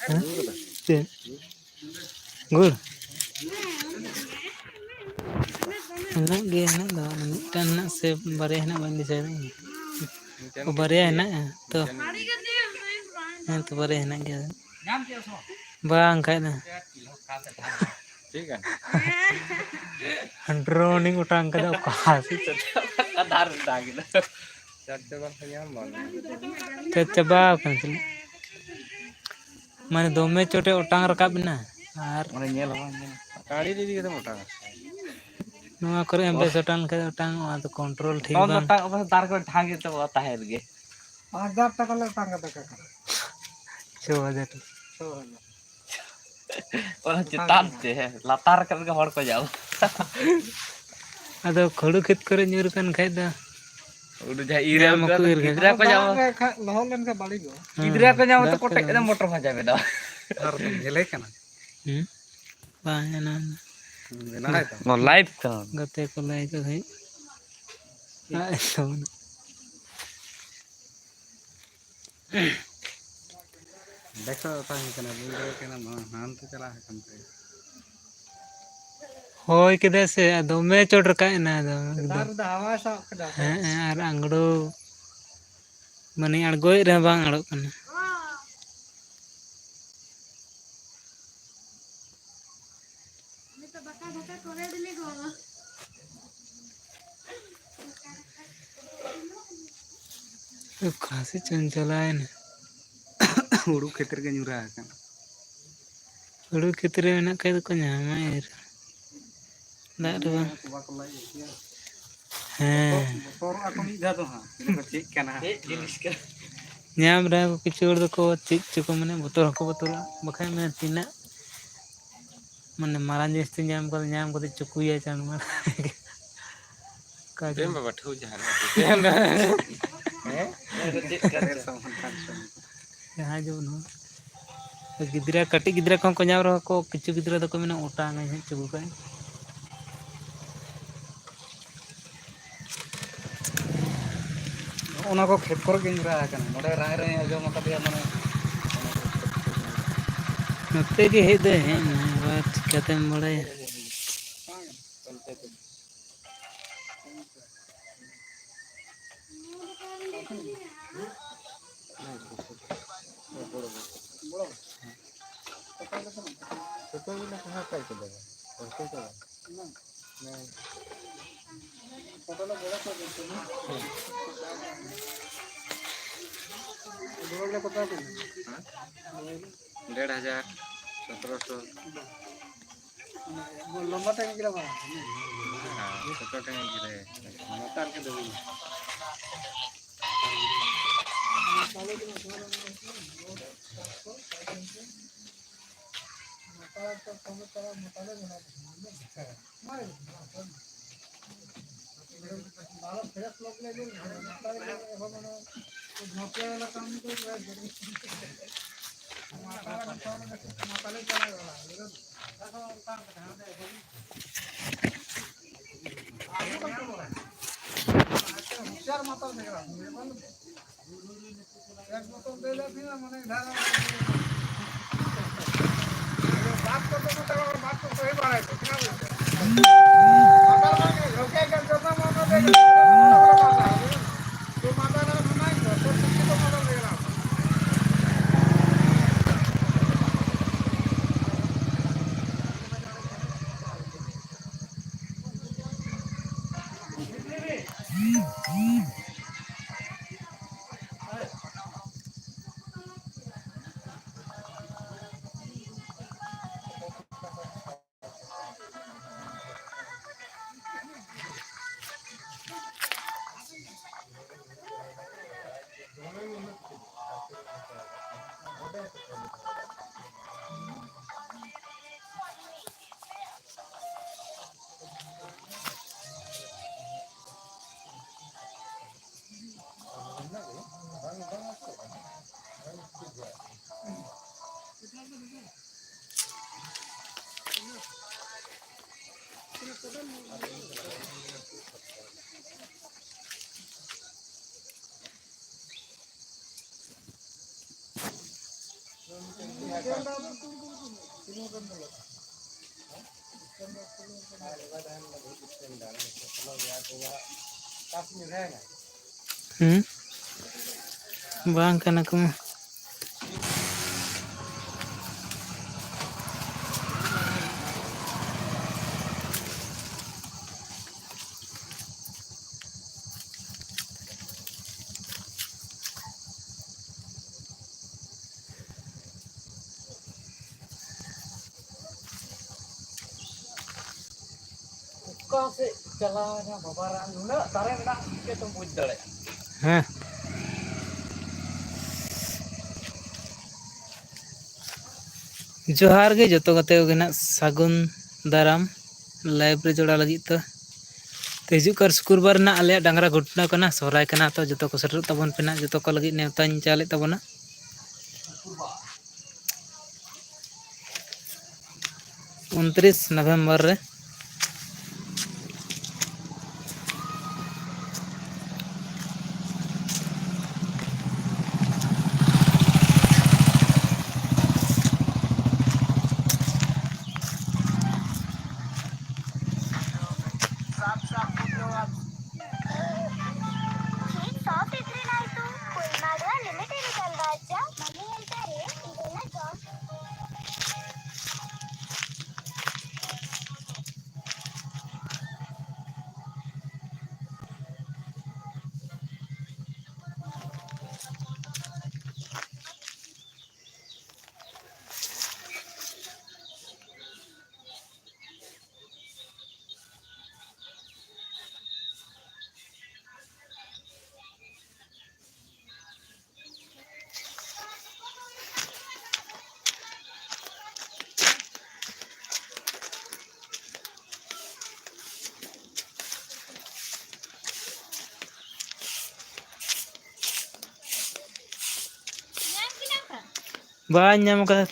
ᱦᱮᱸ? ᱪᱮᱫ? ᱜᱩᱲ? ᱦᱮᱱᱟᱜ ᱜᱮᱭᱟ, ᱦᱮᱱᱟᱜ ᱫᱚ᱾ ᱢᱤᱫᱴᱟᱝ ᱦᱮᱱᱟᱜ ᱥᱮ ᱵᱟᱨᱭᱟ ᱦᱮᱱᱟᱜ, ᱵᱟᱹᱧ ᱫᱤᱥᱟᱹᱭᱮᱫᱟ ᱤᱧ᱾ ᱚ, ᱵᱟᱨᱭᱟ ᱦᱮᱱᱟᱜᱼᱟ ᱛᱚ᱾ ᱦᱮᱸ ᱛᱚ, ᱵᱟᱨᱭᱟ ᱦᱮᱱᱟᱜ ᱜᱮᱭᱟ᱾ ᱵᱟᱝ ᱠᱷᱟᱡ ᱫᱚ᱾ ᱴᱷᱤᱠ ᱜᱮᱭᱟ᱾ ᱰᱨᱳᱱᱤᱝ ᱚᱴᱟᱝ ᱠᱟᱫᱟ ᱚᱠᱟ ᱥᱮᱫ? ᱚᱠᱟ ᱫᱷᱟᱨ ᱨᱮ ᱫᱟᱜ ᱠᱮᱫᱟ? ᱪᱟᱨ ᱪᱟᱵᱟ ᱞᱮᱠᱷᱟᱱ ᱧᱟᱢ ᱵᱟᱝ ᱜᱟᱱᱚᱜᱼᱟ᱾ ᱪᱟᱨ ᱪᱟᱵᱟ ᱟᱠᱟᱱᱟ ᱥᱮ? ᱢᱟᱱᱮ ᱫᱚᱢᱮ ᱪᱚᱴᱮ ᱚᱴᱟᱝ ᱨᱟᱠᱟᱵ ᱮᱱᱟ᱾ ᱟᱨ ᱢᱟᱱᱮ ᱧᱮᱞ ᱦᱚᱸ ᱵᱟᱝ ᱧᱮᱞ᱾ ᱜᱟᱹᱲᱤ ᱤᱫᱤ ᱠᱟᱛᱮᱢ ᱚᱴᱟᱝᱟ᱾ ᱱᱚᱣᱟ ᱠᱚᱨᱮ ᱮᱢ ᱵᱮᱥ ᱚᱴᱟᱝ ᱞᱮᱠᱷᱟᱡ ᱫᱚ ᱚᱴᱟᱝ ᱚᱜᱼᱟ, ᱟᱫᱚ ᱠᱚᱱᱴᱨᱳᱞ ᱴᱷᱤᱠ ᱵᱟᱝ ᱵᱟᱝ᱾ ᱚᱴᱟᱝ ᱚᱜ ᱫᱟᱨ ᱠᱚᱨᱮ ᱴᱷᱟᱝ ᱜᱮ ᱛᱟᱵᱚ ᱛᱟᱦᱮᱸ ᱨᱮᱜᱮ᱾ ᱯᱟᱸᱪ ᱦᱟᱡᱟᱨ ᱴᱟᱠᱟ ᱞᱮ ᱚᱴᱟᱝ ᱠᱟᱫᱟ ᱠᱟᱠᱟ᱾ ᱪᱷᱚ ᱦᱟᱡᱟᱨ᱾ ᱪᱷᱚ ᱦᱟᱡᱟᱨ᱾ ᱚᱱᱟ ᱪᱮᱛᱟᱱ ᱛᱮ, ᱞᱟᱛᱟᱨ ᱨᱟᱠᱟᱵ ᱞᱮᱠᱷᱟᱱ ᱦᱚᱲ ᱠᱚ ᱧᱟᱢ᱾ ᱟᱫᱚ ᱦᱩᱲᱩ ᱠᱷᱮᱛ ᱠᱚᱨᱮ ᱧᱩᱨ ᱟᱠᱟᱱ ᱠᱷᱟᱡ ᱫᱚ ᱩᱱᱤ ᱡᱟᱦᱟᱸ ᱤᱨ ᱧᱟᱢ ᱟᱹᱜᱩ ᱦᱚᱸᱠᱚ ᱠᱟᱫᱟ, ᱤᱨ ᱠᱟᱫᱟ᱾ ᱜᱤᱫᱽᱨᱟᱹ ᱠᱚ ᱫᱟᱜ ᱧᱟᱢᱟ᱾ ᱨᱮ ᱠᱷᱟᱡ ᱞᱚᱦᱚᱫ ᱞᱮᱱᱠᱷᱟᱱ ᱵᱟᱹᱲᱤᱡᱚᱜᱼᱟ᱾ ᱦᱮᱸ, ᱜᱤᱫᱽᱨᱟᱹ ᱠᱚ ᱧᱟᱢᱟ ᱫᱟᱜ ᱛᱚ ᱠᱚᱴᱮᱡ ᱠᱟᱫᱟ᱾ ᱠᱟᱛᱮ ᱢᱚᱴᱚᱨ ᱵᱷᱟᱡᱟ ᱵᱮᱱᱟᱣᱟ᱾ ᱟᱨ ᱫᱚᱢ ᱧᱮᱞᱮ ᱠᱟᱱᱟ᱾ ᱦᱩᱸ? ᱵᱟᱝ ᱧᱮᱞᱚᱜ ᱠᱟᱱᱟ᱾ ᱵᱮᱱᱟᱣᱮᱫ ᱛᱟᱢ᱾ ᱱᱚᱣᱟ ᱞᱟᱭᱤᱵᱷ ᱠᱟᱱᱟ᱾ ᱜᱟᱛᱮ ᱠᱚ ᱞᱟᱹᱭ ᱠᱚ ᱦᱩᱭᱩᱜ᱾ ᱟᱡ ᱫᱚ ᱵᱟᱹᱱᱩᱜ᱾ ᱵᱮᱠ ᱥᱮᱫ ᱫᱚ ᱛᱟᱦᱮᱸ ᱠᱟᱱᱟ, ᱵᱟᱹᱧ ᱫᱟᱲᱮᱭᱟᱜ ᱠᱟᱱᱟ, ᱱᱚᱣᱟ ᱦᱟᱱᱛᱮ ᱪᱟᱞᱟᱣ ᱟᱠᱟᱱ ᱛᱟᱭᱟ᱾ ᱦᱚᱭ ᱠᱮᱫᱟᱭ ᱥᱮ, ᱟᱨ ᱫᱚᱢᱮ ᱪᱚᱴ ᱨᱟᱠᱟᱵ ᱮᱱᱟ ᱟᱫᱚ ᱮᱠᱫᱚᱢ᱾ ᱪᱮᱛᱟᱱ ᱨᱮᱫᱚ ᱦᱟᱣᱟᱭ ᱥᱟᱵ ᱠᱮᱫᱟ ᱥᱮ᱾ ᱦᱮᱸ, ᱦᱮᱸ, ᱟᱨ ᱟᱝᱜᱽᱲᱳ, ᱢᱟᱱᱮ ᱟᱬᱜᱚᱭᱮᱫ ᱨᱮᱦᱚᱸ ᱵᱟᱝ ᱟᱲᱜᱚᱜ ᱠᱟᱱᱟ᱾ ᱚᱠᱟ ᱥᱮᱫ ᱪᱚᱝ ᱪᱟᱞᱟᱣᱮᱱᱟ᱾ ᱦᱩᱲᱩ ᱠᱷᱮᱛ ᱨᱮᱜᱮ ᱧᱩᱨᱦᱟ ᱟᱠᱟᱱᱟ᱾ ᱦᱩᱲᱩ ᱠᱷᱮᱛ ᱨᱮ ᱢᱮᱱᱟᱜ ᱠᱷᱟᱡ ᱫᱚᱠᱚ ᱧᱟᱢᱟ ᱮᱨ᱾ ᱫᱟᱜ ᱨᱮ ᱵᱟᱝ᱾ ᱦᱮᱸ᱾ ᱵᱚᱛᱚᱨᱚᱜᱼᱟ ᱠᱚ ᱢᱤᱫ ᱫᱷᱟᱣ ᱫᱚ ᱦᱟᱸᱜ᱾ ᱪᱮᱫ ᱠᱟᱱᱟ? ᱪᱮᱫ ᱡᱤᱱᱤᱥ ᱠᱟᱱᱟ? ᱧᱟᱢ ᱨᱮᱦᱚᱸ ᱠᱚ ᱠᱤᱪᱷᱩ ᱦᱚᱲ ᱫᱚᱠᱚ ᱪᱮᱫ ᱪᱚᱠᱚ ᱢᱟᱱᱮ ᱵᱚᱛᱚᱨ ᱦᱚᱸᱠᱚ ᱵᱚᱛᱚᱨᱚᱜᱼᱟ᱾ ᱵᱟᱠᱷᱟᱡ ᱢᱮᱱᱟ ᱛᱤᱱᱟᱹᱜ ᱢᱟᱱᱮ ᱢᱟᱨᱟᱝ ᱡᱤᱱᱤᱥ ᱛᱮ ᱧᱟᱢ ᱠᱟᱛᱮ, ᱧᱟᱢ ᱠᱟᱛᱮ ᱪᱩᱠᱩᱭᱟᱭ ᱪᱟᱸᱫ ᱢᱟᱨᱟᱝ᱾ ᱚᱱᱠᱟ ᱜᱮ᱾ ᱫᱮᱱ ᱵᱟᱵᱟ ᱴᱷᱩ ᱡᱟᱦᱟᱱᱟᱜ᱾ ᱦᱮᱸ? ᱡᱟᱦᱟᱸᱭ ᱡᱮᱢᱚᱱ ᱦᱚᱸ᱾ ᱜᱤᱫᱽᱨᱟᱹ, ᱠᱟᱹᱴᱤᱡ ᱜᱤᱫᱽᱨᱟᱹ ᱠᱚᱦᱚᱸ ᱠᱚ ᱧᱟᱢ ᱨᱮᱦᱚᱸ ᱠᱚ, ᱠᱤᱪᱷᱩ ᱜᱤᱫᱽᱨᱟᱹ ᱫᱚᱠᱚ ᱢᱮᱱᱟ, "ᱚᱴᱟᱝ ᱟᱹᱧ ᱦᱟᱸᱜ ᱪᱩᱠᱩ ᱠᱟᱜ ᱟᱹᱧ᱾" ᱚᱱᱟ ᱠᱚ ᱠᱷᱮᱛ ᱠᱚᱨᱮ ᱜᱮ ᱧᱩᱨᱦᱟ ᱟᱠᱟᱱᱟ᱾ ᱱᱚᱰᱮ ᱨᱟᱜ ᱨᱮ ᱟᱸᱡᱚᱢ ᱟᱠᱟᱫᱮᱭᱟ, ᱢᱟᱱᱮ, ᱱᱚᱛᱮ ᱜᱮ ᱦᱮᱡ ᱫᱚᱭ ᱦᱮᱡ ᱮᱱᱟ, ᱟᱵᱟᱨ ᱪᱤᱠᱟᱹᱛᱮᱢ ᱵᱟᱲᱟᱭᱟ? ᱰᱮᱲ ᱦᱟᱡᱟᱨ, ᱥᱚᱛᱨᱚᱥᱚ᱾ ᱞᱚᱢᱵᱟ ᱴᱟᱝᱜᱤ ᱜᱤᱨᱟ ᱵᱟᱝ? ᱦᱮᱸ, ᱥᱚᱛᱨᱚ ᱴᱟᱝᱜᱤ ᱜᱤᱨᱟ᱾ ᱞᱟᱛᱟᱨ ᱠᱚᱫᱚ ᱦᱩᱭ᱾ ᱦᱩᱸ? ᱵᱟᱝ ᱠᱟᱱᱟ ᱠᱚ᱾ ᱚᱠᱟ ᱥᱮᱫ ᱪᱟᱞᱟᱣ ᱮᱱᱟ ᱵᱟᱵᱟ ᱨᱟᱜ? ᱱᱩᱱᱟᱹᱜ ᱫᱟᱨᱮ ᱢᱮᱱᱟᱜ ᱪᱤᱠᱟᱹᱛᱮᱢ ᱵᱩᱡᱽ ᱫᱟᱲᱮᱭᱟᱜᱼᱟ? ᱦᱮᱸ᱾ ᱡᱚᱦᱟᱨ ᱜᱮ ᱡᱚᱛᱚ ᱜᱟᱛᱮ ᱠᱚᱜᱮ ᱱᱟᱜ, ᱥᱟᱹᱜᱩᱱ ᱫᱟᱨᱟᱢ ᱞᱟᱭᱤᱵᱷ ᱨᱮ ᱡᱚᱲᱟᱣ ᱞᱟᱹᱜᱤᱫ ᱛᱮ᱾ ᱛᱚ, ᱦᱤᱡᱩᱜ ᱠᱟᱱ ᱥᱩᱠᱩᱨᱵᱟᱨ ᱨᱮᱱᱟᱜ ᱟᱞᱮᱭᱟᱜ ᱰᱟᱝᱨᱟ ᱜᱷᱩᱴᱱᱟᱹ ᱠᱟᱱᱟ, ᱥᱚᱦᱨᱟᱭ ᱠᱟᱱᱟ᱾ ᱛᱚ, ᱡᱚᱛᱚ ᱠᱚ ᱥᱮᱴᱮᱨᱚᱜ ᱛᱟᱵᱚᱱ ᱯᱮ ᱱᱟᱜ, ᱡᱚᱛᱚ ᱠᱚ ᱞᱟᱹᱜᱤᱫ ᱱᱮᱣᱛᱟᱧ ᱪᱟᱞᱮᱫ ᱛᱟᱵᱚᱱᱟ᱾ ᱩᱱᱛᱨᱤᱥ ᱱᱚᱵᱷᱮᱢᱵᱚᱨ ᱨᱮ᱾ ᱪᱮᱫ ᱥᱚ ᱯᱤᱛᱨᱤ ᱱᱟᱭᱛᱩ ᱠᱩᱞᱢᱟᱰᱣᱟ ᱞᱤᱢᱤᱴᱮᱰ ᱠᱟᱱ ᱵᱟᱪᱟ ᱢᱟᱱᱮ ᱮᱞᱠᱟ ᱨᱮ ᱤᱫᱮᱱᱟ ᱪᱚᱝ᱾ ᱵᱟᱹᱧ ᱧᱟᱢ ᱠᱟᱫᱟ᱾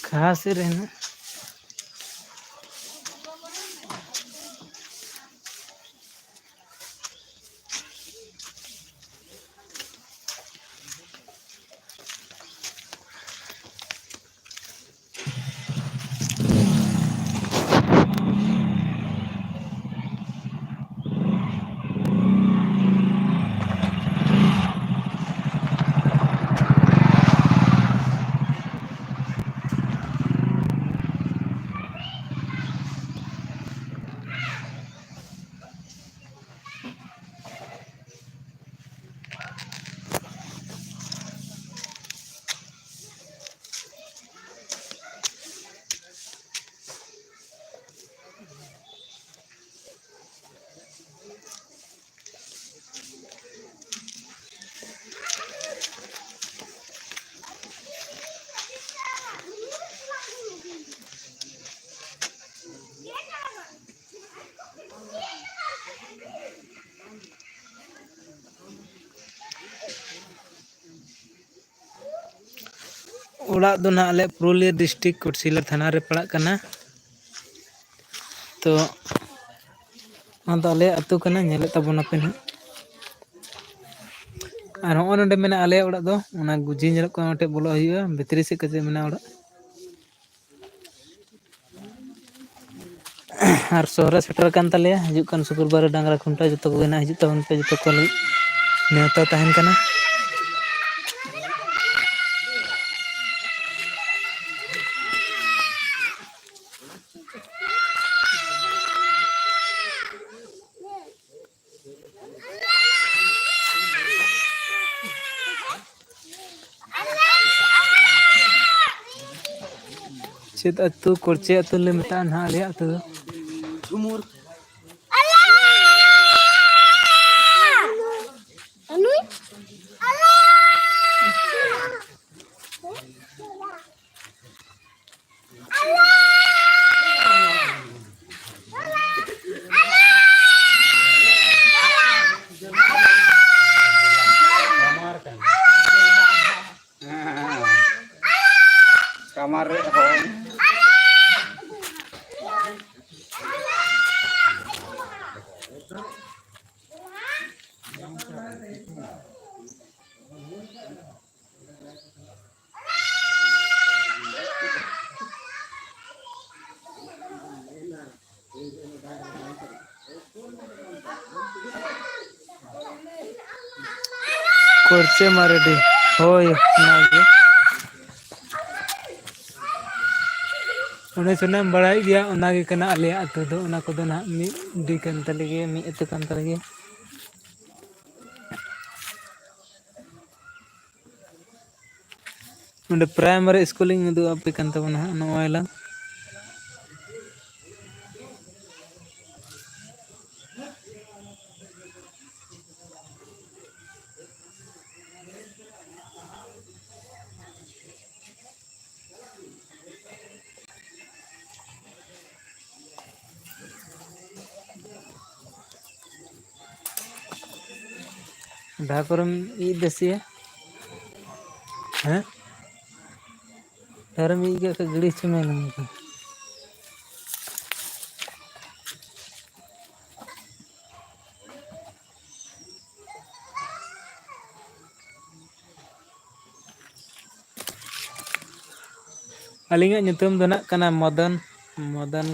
ᱠᱷᱟᱥ ᱨᱮᱱᱟᱜ᱾ ᱚᱲᱟᱜ ᱫᱚ ᱱᱟᱦᱟᱜ ᱟᱞᱮ ᱯᱩᱨᱩᱞᱤᱭᱟᱹ ᱰᱤᱥᱴᱨᱤᱠᱴ ᱠᱳᱴᱥᱤᱞᱟ ᱛᱷᱟᱱᱟ ᱨᱮ ᱯᱟᱲᱟᱜ ᱠᱟᱱᱟ᱾ ᱛᱚ ᱚᱱᱟ ᱫᱚ ᱟᱞᱮᱭᱟᱜ ᱟᱹᱛᱩ ᱠᱟᱱᱟ, ᱧᱮᱞᱮᱫ ᱛᱟᱵᱚᱱᱟᱯᱮ ᱱᱟᱦᱟᱜ᱾ ᱟᱨ ᱦᱚᱸᱜᱼᱚᱭ ᱱᱚᱰᱮ ᱢᱮᱱᱟᱜᱼᱟ ᱟᱞᱮᱭᱟᱜ ᱚᱲᱟᱜ ᱫᱚ, ᱚᱱᱟ ᱜᱩᱡᱤ ᱧᱮᱞᱚᱜ ᱠᱟᱱᱟ, ᱚᱱᱟ ᱴᱷᱮᱡ ᱵᱚᱞᱚᱜ ᱦᱩᱭᱩᱜᱼᱟ, ᱵᱷᱤᱛᱨᱤ ᱥᱮᱫ ᱠᱟᱛᱮ ᱢᱮᱱᱟᱜᱼᱟ ᱚᱲᱟᱜ᱾ ᱟᱨ ᱥᱚᱦᱨᱟᱭ ᱥᱮᱴᱮᱨ ᱟᱠᱟᱱ ᱛᱟᱞᱮᱭᱟ, ᱦᱤᱡᱩᱜ ᱠᱟᱱ ᱥᱩᱠᱩᱨ ᱵᱟᱨ ᱨᱮ ᱰᱟᱝᱨᱟ ᱠᱷᱩᱱᱴᱟᱹᱣ ᱡᱚᱛᱚ ᱠᱚᱜᱮ ᱱᱟᱦᱟᱜ ᱦᱤᱡᱩᱜ ᱛᱟᱵᱚᱱ ᱯᱮ, ᱡᱚᱛᱚ ᱠᱚ ᱞᱟᱹᱜᱤᱫ ᱱᱮᱣᱛᱟ ᱛᱟᱦᱮᱱ ᱠᱟᱱᱟ᱾ ᱪᱮᱫ ᱟᱹᱛᱩ, ᱠᱚᱲᱪᱮ ᱟᱹᱛᱩ ᱞᱮ ᱢᱮᱛᱟᱜᱼᱟ ᱱᱟᱦᱟᱜ ᱟᱞᱮᱭᱟᱜ ᱟᱹᱛᱩ ᱫᱚ᱾ ᱠᱟᱢᱟᱨ ᱨᱮ ᱦᱚᱸ᱾ ᱠᱚᱨᱪᱮ ᱢᱟᱨᱰᱤ, ᱦᱳᱭ, ᱚᱱᱟᱜᱮ᱾ ᱚᱱᱮ ᱥᱚᱱᱟᱢ ᱵᱟᱲᱟᱭ ᱜᱮᱭᱟ, ᱚᱱᱟᱜᱮ ᱠᱟᱱᱟ ᱟᱞᱮᱭᱟᱜ ᱟᱹᱛᱩ ᱫᱚ᱾ ᱚᱱᱟ ᱠᱚᱫᱚ ᱱᱟᱦᱟᱜ ᱢᱤᱫ ᱰᱤ ᱠᱟᱱ ᱛᱟᱞᱮ ᱜᱮᱭᱟ, ᱢᱤᱫ ᱟᱹᱛᱩ ᱠᱟᱱ ᱛᱟᱞᱮ ᱜᱮᱭᱟ᱾ ᱱᱚᱰᱮ ᱯᱨᱟᱭᱢᱟᱨᱤ ᱥᱠᱩᱞᱤᱧ ᱩᱫᱩᱜ ᱟᱯᱮ ᱠᱟᱱ ᱛᱟᱵᱚᱱᱟ ᱦᱟᱸᱜ, ᱱᱚᱜᱼᱚᱭ ᱞᱟᱝ᱾ ᱰᱟᱦᱟ ᱠᱚᱨᱮᱢ ᱤᱡ ᱫᱟ ᱥᱮᱭᱟ? ᱦᱮᱸ? ᱟᱨ ᱢᱤᱫ ᱜᱮ ᱠᱷᱟᱡ ᱜᱤᱲᱤ ᱦᱚᱪᱚ ᱢᱮ ᱱᱚᱝᱠᱟ᱾ ᱟᱹᱞᱤᱧᱟᱜ ᱧᱩᱛᱩᱢ ᱫᱚ ᱱᱟᱜ ᱠᱟᱱᱟ ᱢᱚᱫᱚᱱ, ᱢᱚᱫᱚᱱ᱾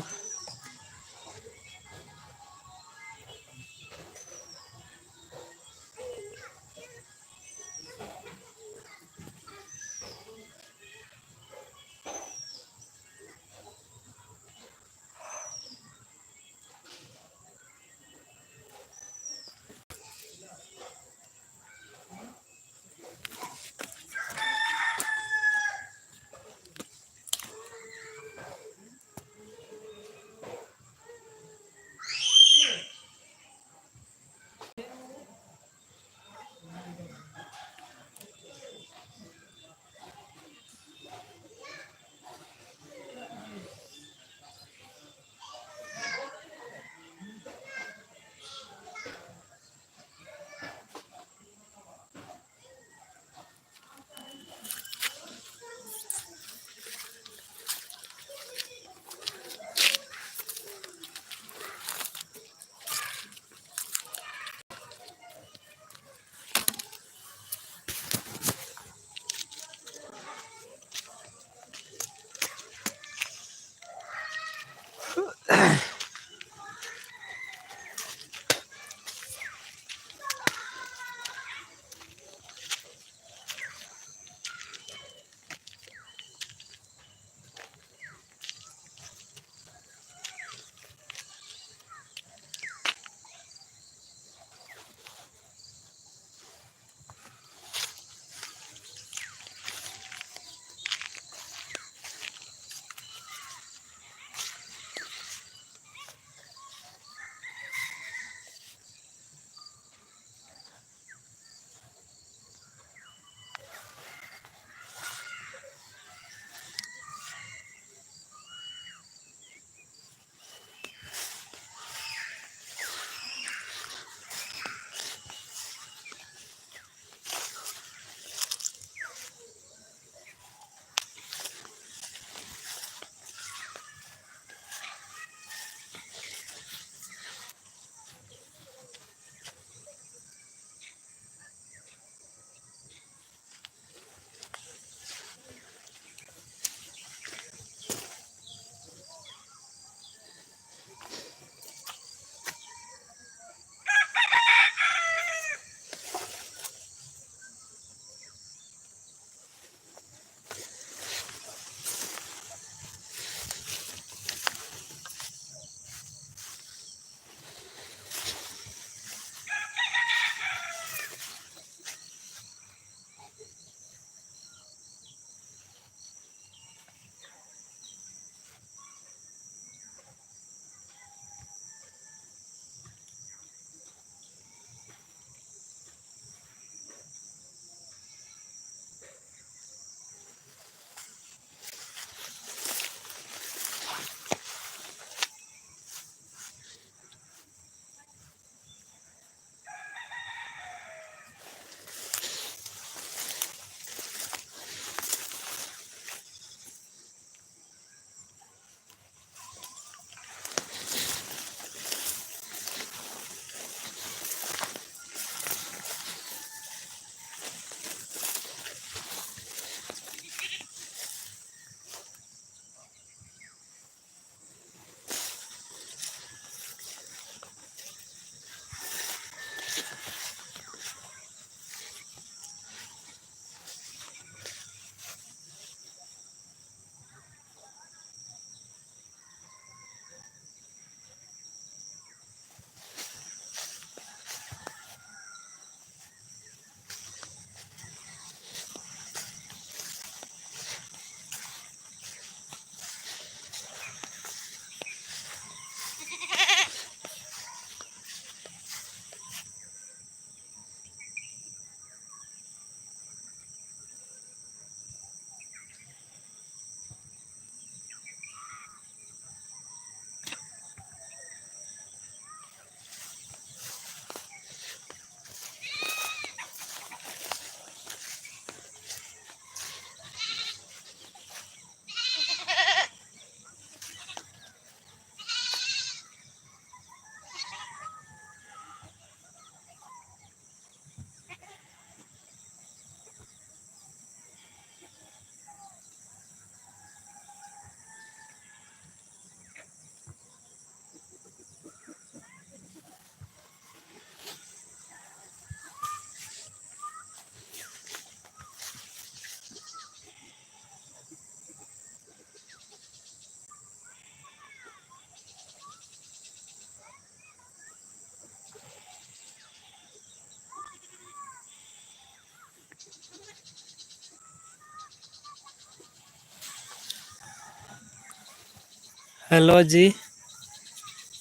हेलो जी,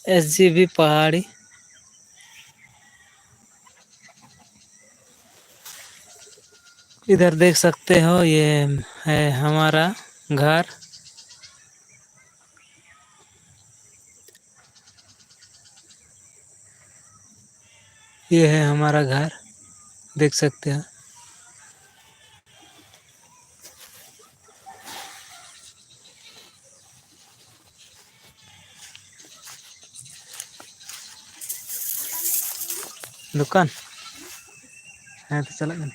एस जी बी पहाड़ी। इधर देख सकते हो, ये है हमारा घर। ये है हमारा घर, देख सकते हैं। दुकान? हाँ, तो चला जाना।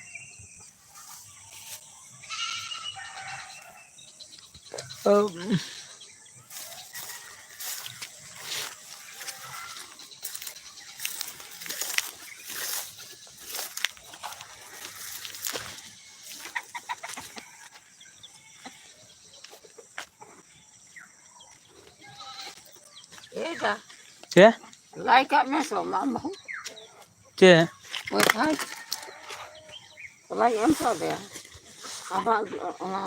ᱪᱮᱫ? ᱞᱟᱭ ᱠᱟᱜ ᱢᱮ ᱥᱚ, ᱢᱟ ᱵᱟᱹᱦᱩ᱾ ᱪᱮᱫ? ᱚᱠᱚᱭ ᱛᱟᱦᱮᱸ? ᱞᱟᱭ ᱮᱢ ᱠᱟᱣᱫᱮᱭᱟ᱾ ᱟᱢᱟᱜ ᱚᱱᱟ